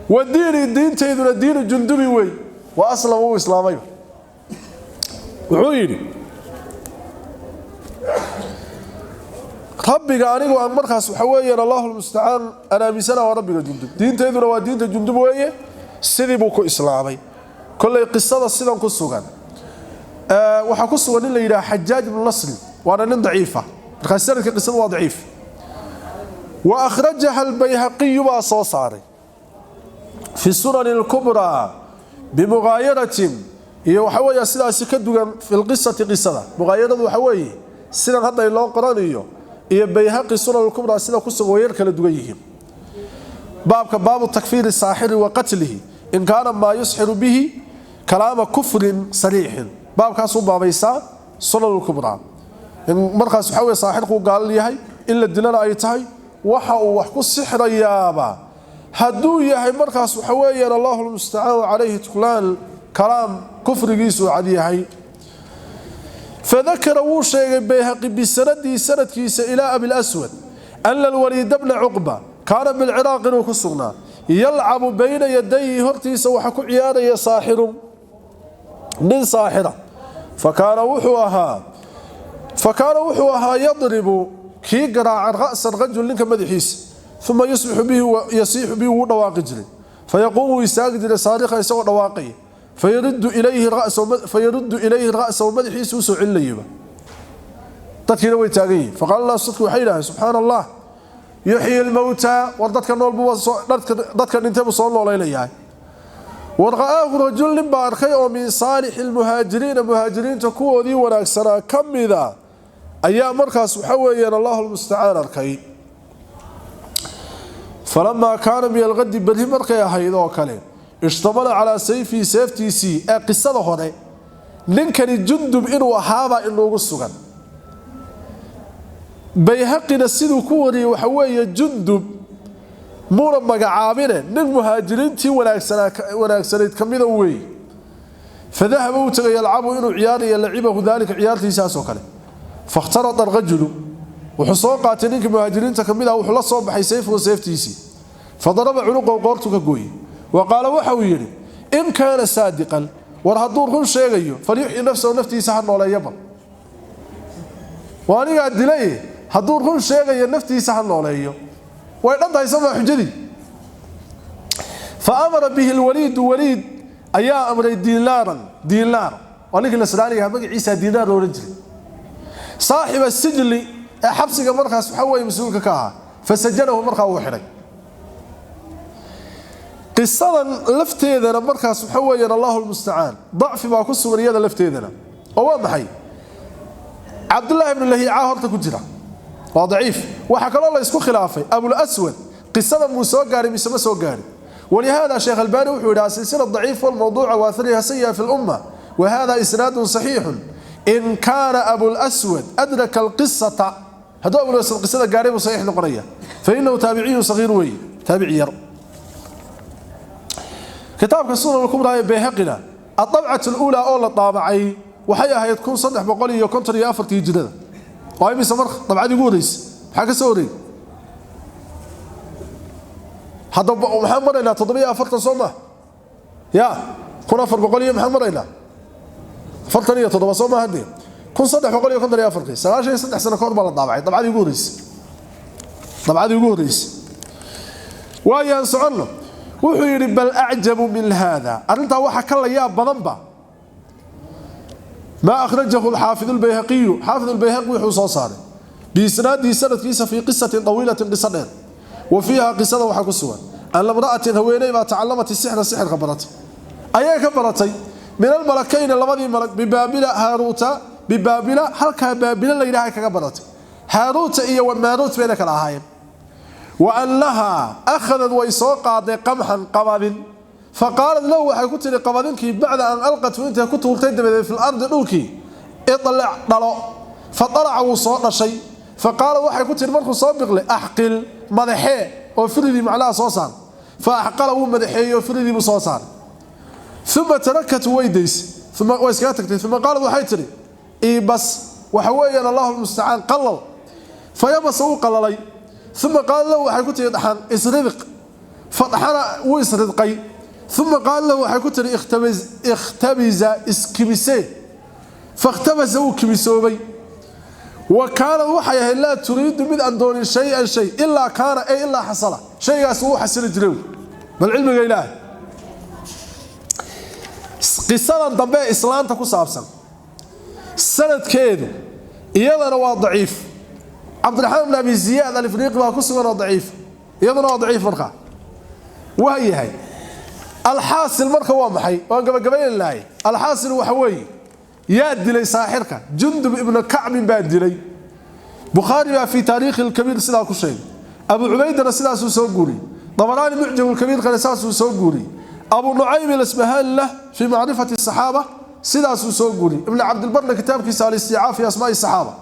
wa diinii, diintayduna diinu Jundubin weey. Wa aslama, wuu islaamayba. Wuxuu yidhi, rabbiga anigu aan markaas waxa weeyaan, Allahu lmustacaan, aan aaminsana waa rabbiga Jundub, diintayduna waa diinta Jundub weeye. Sidii buu ku islaamay. Kollay qisada sidan ku sugan waxaa ku sugan nin la yidhaha Xajaaj ibnu Nasri, waana nin daciifa. Markaas sanadka qisada waa daciif. Wa akhrajaha albayhaqiyu baa soo saaray fi sunani alkubraa bimugaayaratin, iyo waxa weeya sidaasi ka dugan fi lqisati, qisada mugaayaradu waxa weeye sidan hadda loo qoranayo iyo Bayhaqi Sunan alkubraa sida ku sugan way yar kala duwan yihiin. Baabka baabu takfiiri saaxiri wa qatlihi in kaana maa yusxiru bihi kalaama kufrin sariixin, baabkaasuu baabaysaa Sunan alkubraa, in markaas waxa weye saaxirku gaal yahay, in la dilana ay tahay, waxa uu wax ku sixrayaaba hadduu yahay markaas waxa weeyaan, Allahu lmustacaan calayhi tuklaan, kalaam kufrigiisu cad yahay. Fadakara, wuu sheegay Bayhaqi, bisanadii, sanadkiisa, ilaa Abilaswad, ana alwaliida bna Cuqba kaana bilciraaq, inuu ku sugnaa, yalcabu bayna yadayhi, hortiisa waxa ku ciyaaraya, saaxirun, nin saaxira. Fakaana wuxuu ahaa yadribu, kii garaaca, ra'sa rajul, ninka madaxiisa, uma yusbixu bihi, yasiixu bihi, wuu dhawaaqi jiray. Fayaquumu, wuu istaagi jiray, saarikha, isagoo dhawaaqaya. Fayaruddu ilayhi ra'sahu, madaxiisa usoo celinayaba. Dadkiina way taagan yihiin. Faqaala naasu, dadku waxay yidhahdeen, subxaana Allah, yuxyi lmowtaa, war dadka nool buu, dadka dhintay buu soo noolaynayaa. War ra'aahu rajul, nin baa arkay oo min saalixi lmuhaajiriina, muhaajiriinta kuwoodii wanaagsanaa ka mida ayaa markaas waxa weeyaan, Allahu lmustacaan, arkay. Falamaa kaana min alqadi, berri markay ahayd oo kale, ishtamala calaa sayfihi, seeftiisii. Ee qisada hore ninkani Jundub inuu ahaabaa inuugu sugan. Bayhaqina siduu ku wariyey waxa weeye Jundub muuna magacaabine, nin muhaajiriintii wanaagsanayd ka mida weeye. Fadahaba, uu tagay, yalcabu, inuu ciyaaraya, lacibahu daalika, ciyaartiisaasoo kale. Fakhtarada arajulu, wuxuu soo qaatay ninkii muhaajiriinta ka mid ah, wuxuu la soo baxay, sayfahu, seeftiisii. Fadaraba cunuqahu, qoortu ka gooyey. Wa qaala, waxa uu yidhi, in kaana saadiqan, war hadduu run sheegayo, falyuxyi nafsahu, naftiisa ha nooleeyo bal. Waa anigaa dilay, hadduu run sheegayo naftiisa ha nooleeyo. Way dhan tahay somaa xujadii? Fa amara bihi alwaliidu, Waliid ayaa amray, Diinaaran, Diinaar waa ninkii nasraaniga magaciisa Diinaar la odhan jiray, saaxiba sijli, ee xabsiga markaas waxa weeye mas-uulka ka ahaa. Fasajanahu, markaa uu xidhay. Qisadan lafteedana markaas waxa weeyaan, Allahu lmustacaan, dacfi baa ku sugan iyada lafteedana. Oo waa maxay? Cabdullaahi ibnu Lahiica horta ku jira, waa daciif. Waxaa kaloo la isku khilaafay Abulaswad qisada muu soo gaaray mise ma soo gaarin. ولهذا شيخ الباني وحو يدها سلسلة ضعيف والموضوع واثرها سيئة في الأمة، وهذا إسناد صحيح إن كان أبو الأسود أدرك القصة. هذا أبو الأسود قصة قارب صحيح نقرية، فإنه تابعي صغير، وي تابعي ير. كتاب السنن الكبرى بيهقنا، الطبعة الأولى أول طابعي waxay ahayd 1354 hijrada. Waa imise marka dabcadii ugu horeysay? Maxaa ka soo wareegay hadda? Maxaan maraynaa? 47, soo ma ya 1400 iyo maxaan maraynaa? 47 soo ma hadee 1354 93 sano ka hor baa la daabacay dabcadii ugu horeysay. Dabcadii ugu horeysay waayaan soconno. Wuxuu yidhi bal acjabu min hada, arrintaa waxa ka la yaab badanba ما أخرجه الحافظ البيهقي. حافظ البيهقي wuxuu soo saaray بإسناده sanadkiisa في قصة طويلة قصة dheer. وفيها qisada waxaa ku sugan أن امرأة haweeney baa tacalamat السحر sixirka baratay. Ayay ka baratay من الملكين labadii malag ببابل هاروت ببابل halkaa Baabila la yidhaha kaga baratay. Haaruuta iyo Maaruut bayna kala ahaayeen. وأن لها أخذت way soo qaaday قمحا qabadin. فقالت له waxay ku tiri qabadinkii بعد أن ألقت intay ku tuurtay dabadeed في الأرض dhulkii اطلع dhalo. فطلع wuu soo dhashay. فقال waxay ku tiri markuu soo biqlay أحقل madaxee oo firidii macnaha soo saar. فأحقل wuu madaxeeyey oo firidii buu soo saaray. ثم تركت way daysay. ثم way iskaga tagtay. ثم قالت waxay tiri ibas waxa weeyaan الله المستعان qalal. فيبس wuu qalalay. ثم قال له waxay ku tiri dhaxan isridq. فطحنا wuu isridqay. ثم قال له waxay ku tiri اختبز اختبز iskibise. فاختبز wuu kibisoobay. وكان waxay ahayd لا تريد mid aan doonin شيئا shay إلا كان ay إلا حصل shaygaas wuu xasili jiray. Bal cilmiga Ilaahay qisadan dambe islaanta ku saabsan sanadkeedu iyadana waa daciif. Cabdiraxmaan ibn Abi Ziyaad al-Ifriqi baa ku sugan oo daciif, iyaduna waa daciif. Marka waa yahay alxaasil marka waa maxay? Waan gabagabayn lahay. Alxaasil waxa weeye yaa dilay saaxirka? Jundub ibn Kacb baa dilay. Bukhaari baa fi taariikh al-Kabiir sidaa ku sheegay. Abu Cubaydana sidaasuu soo guuriyey. Dabaraani Mucjam al-Kabiir kana sidaasuu soo guuriyey. Abu Nucaym al-Asbahaani fi macrifati الصaxaaba sidaasuu soo guuriyey. Ibn Cabdilbarna kitaabkiisa al-Isticaaf fi asmaa'i الصaxaaba,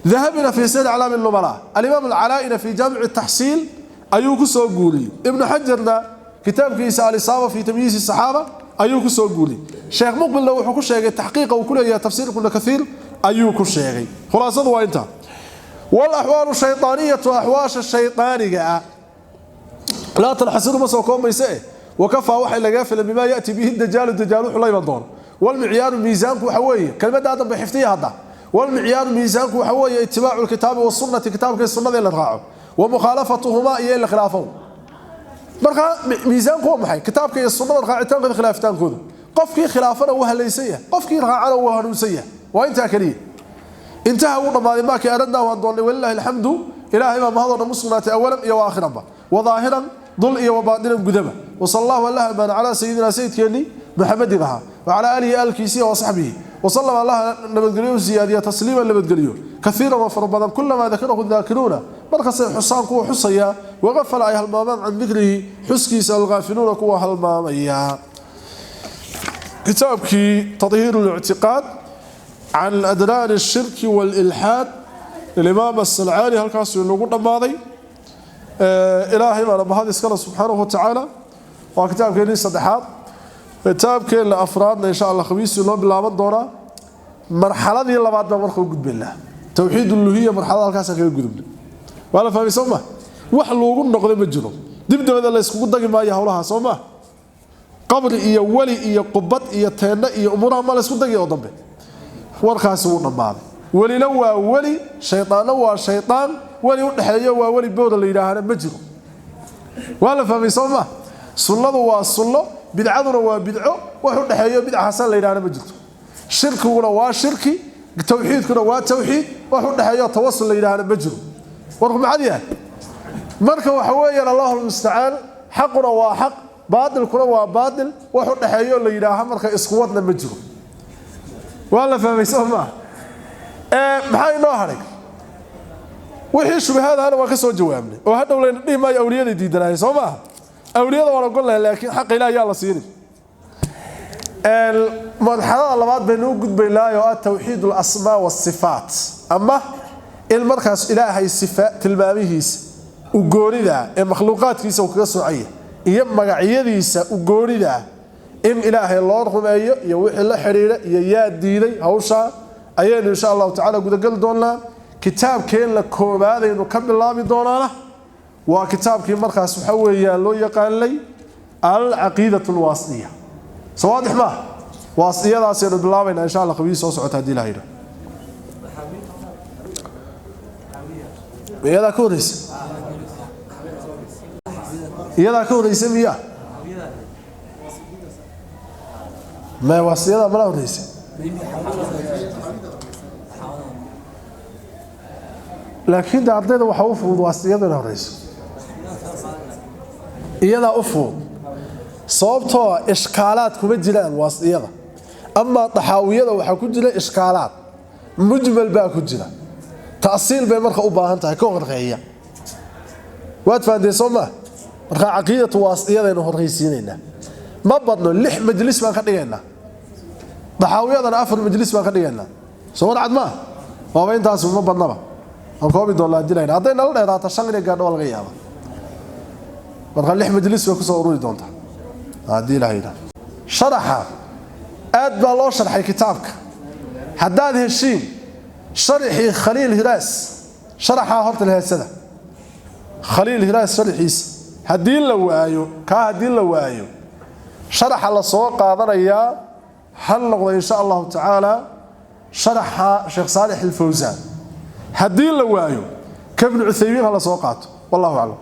dahabina fi siyar aclaam الnubala, alimaam alcalaa'ina fi jaamic الtaxsiil ayuu ku soo guuriyey. Ibnu Xajarna kitaabkiisa al-Isaaba fi tamyiiz الصaxaaba ayuu ku soo guuriyey. Sheekh Muqbilna wuxuu ku sheegay taxqiiqa uu ku leeyahay tafsiir Ibn Kathiir ayuu ku sheegay. Khulaasadu waa intaa. والأحوال الشيطانية أحواش الشيطانية لا تنحصر ما soo koobayse. وكفى waxay laga filan بما يأتي به الدجال الدجال wuxuu la iman doono. والمعيار miisaanku waxa weeye kelmadda dambe xifdiya hadda. والمعيار miisaanku waxa weeye اتباع الكتاب والسنة kitaabka sunnada la raaco ومخالفتهما iyo la khilaafo. Marka miisaanku waa maxay? Kitaabka iyo sunnada raacitaankooda khilaafitaankooda. Qofkii khilaafana wuu halaysan yahay, qofkii raacana wuu hanuunsan yahay. Waa intaa kaliya. انتهى ودمaaday markii aradna waan doonay. ولله الحمد ilaahay baa mahadoo dhan sugnaatay awalan iyo aakhiranba وظاهرا dul iyo وباطنا gudaba. وصلى الله الله على سيدنا سيدكني محمد وعلى آله آلكيسي وصحبه وسلم. الله nabadgelyo ziyaadiya تسليما nabadgelyo كثيرا وفربدا كلما ذكره الذاكرون markas xusaan kuwa xusaya وغفل ay halmaamaan عن ذكره xuskiisa الغافلون kuwa halmaamaya. Kitaabkii تطهير الاعتقاد عن أدران الشرك والإلحاد للإمام السلعاني halkaasuu inagu dhammaaday. Ilaahay baana mahad iskale subxaanahu watacaala. Waa kitaabkeenii saddexaad. Kitaabkeenna afraadna insha Allah khamiisii noo bilaaban doonaa. Marxaladii labaad baan marka u gudbaynaa, towxiid uluhiya. Marxalada halkaasaan kaga gudubnay waa la fahmay soo ma? Wax loogu noqday ma jiro, dib dabada la iskugu dagi maayo howlaha soo ma? Qabri iyo weli iyo qubad iyo teenno iyo umuuraha ma la isku dagi oo dambe. Warkaasi wuu dhammaaday. Welina waa weli, shaydaanna waa shaydaan. Weli u dhexeeyo waa weli booda la yidhaahana ma jiro. Waa la fahmay soo ma? Sunnadu waa sunno, bidcaduna waa bidco. Wax u dhexeeyo bidca xasan la yidhaahana ma jirto. Shirkiguna waa shirki, tawxiidkuna waa tawxiid. Wax u dhexeeyo tawasul la yidhaahana ma jiro. Warku maxad yahay? Marka waxa weeyaan allahu mustacaan, xaquna waa xaq, baatilkuna waa baatil. Wax u dhexeeyo la yidhaaha marka isku wadna ma jiro. Waa la fahmay soo ma? Maxaa inoo hadhay? Wixii shubahadana waa ka soo jawaabnay oo hadhow layna dhihi maayo awliyada diidanaayay soo maaha? Awliyada waan ogol lahay, laakiin xaqa Ilaah yaa la siinin. Marxalada labaad baynu u gudbaynaa oo ah tawxiid alasmaa wasifaat, ama in markaas Ilaahay sifa tilmaamihiisa u goonida ee makhluuqaadkiisa uu kaga soocaya iyo magacyadiisa u goonida in Ilaahay loo rumeeyo iyo wixii la xiriira iyo yaa diiday hawsha ayaynu insha Allahu tacaala gudageli doonaa. Kitaabkeen la koobaadaynu ka bilaabi doonaana waa kitaabkii markaas waxa weeyaan loo yaqaanay alcaqiidatu alwaasitiya. Soo waadix maaha? Waasiyadaasaynu bilaabaynaa insha Allah qabiis soo socota haddii la yidhaah. Iyadaa ka horeysa, iyadaa ka horeysa miya? Ma waasiyada mala horeysa? Laakiin de ardayda waxaa u fudud waasiyada inay horeyso, iyadaa u fudud, sababtoo ishkaalaad kuma jiraan waasiyada. Amaa taxaawiyada waxaa ku jira ishkaalaad, mujmal baa ku jira, ta'siil bay marka u baahan tahay ka horeeya. Waad fahanteen soo maa? Marka caqiidatu waasiyadaynu horreysiinaynaa. Ma badno, 6 majlis baan ka dhigaynaa, taxaawiyadana 4 majlis baan ka dhigaynaa. Soo warcad maa? Waaba intaas, ma badnaba. Aan koobi doonaa haddii lahayn. Hadday nala dheeraato 5 inay gaadho waa laga yaabaa. Marka 6 majlis bay kusoo ururi doontaa haddii ilaha yidhaah. Sharaxa aad baa loo sharxay kitaabka. Haddaad heshiin sharxii Khaliil Hiraas, sharaxaa horta laheesada Khaliil Hiraas sharxiisa haddii la waayo, kaa haddii la waayo, sharaxa la soo qaadanayaa hal noqdo insha allahu tacaala sharaxa Sheekh Saalix Alfawsaan. Haddii la waayo, ka Ibnu Cuthaymiin ha la soo qaato. Wallahu aclam.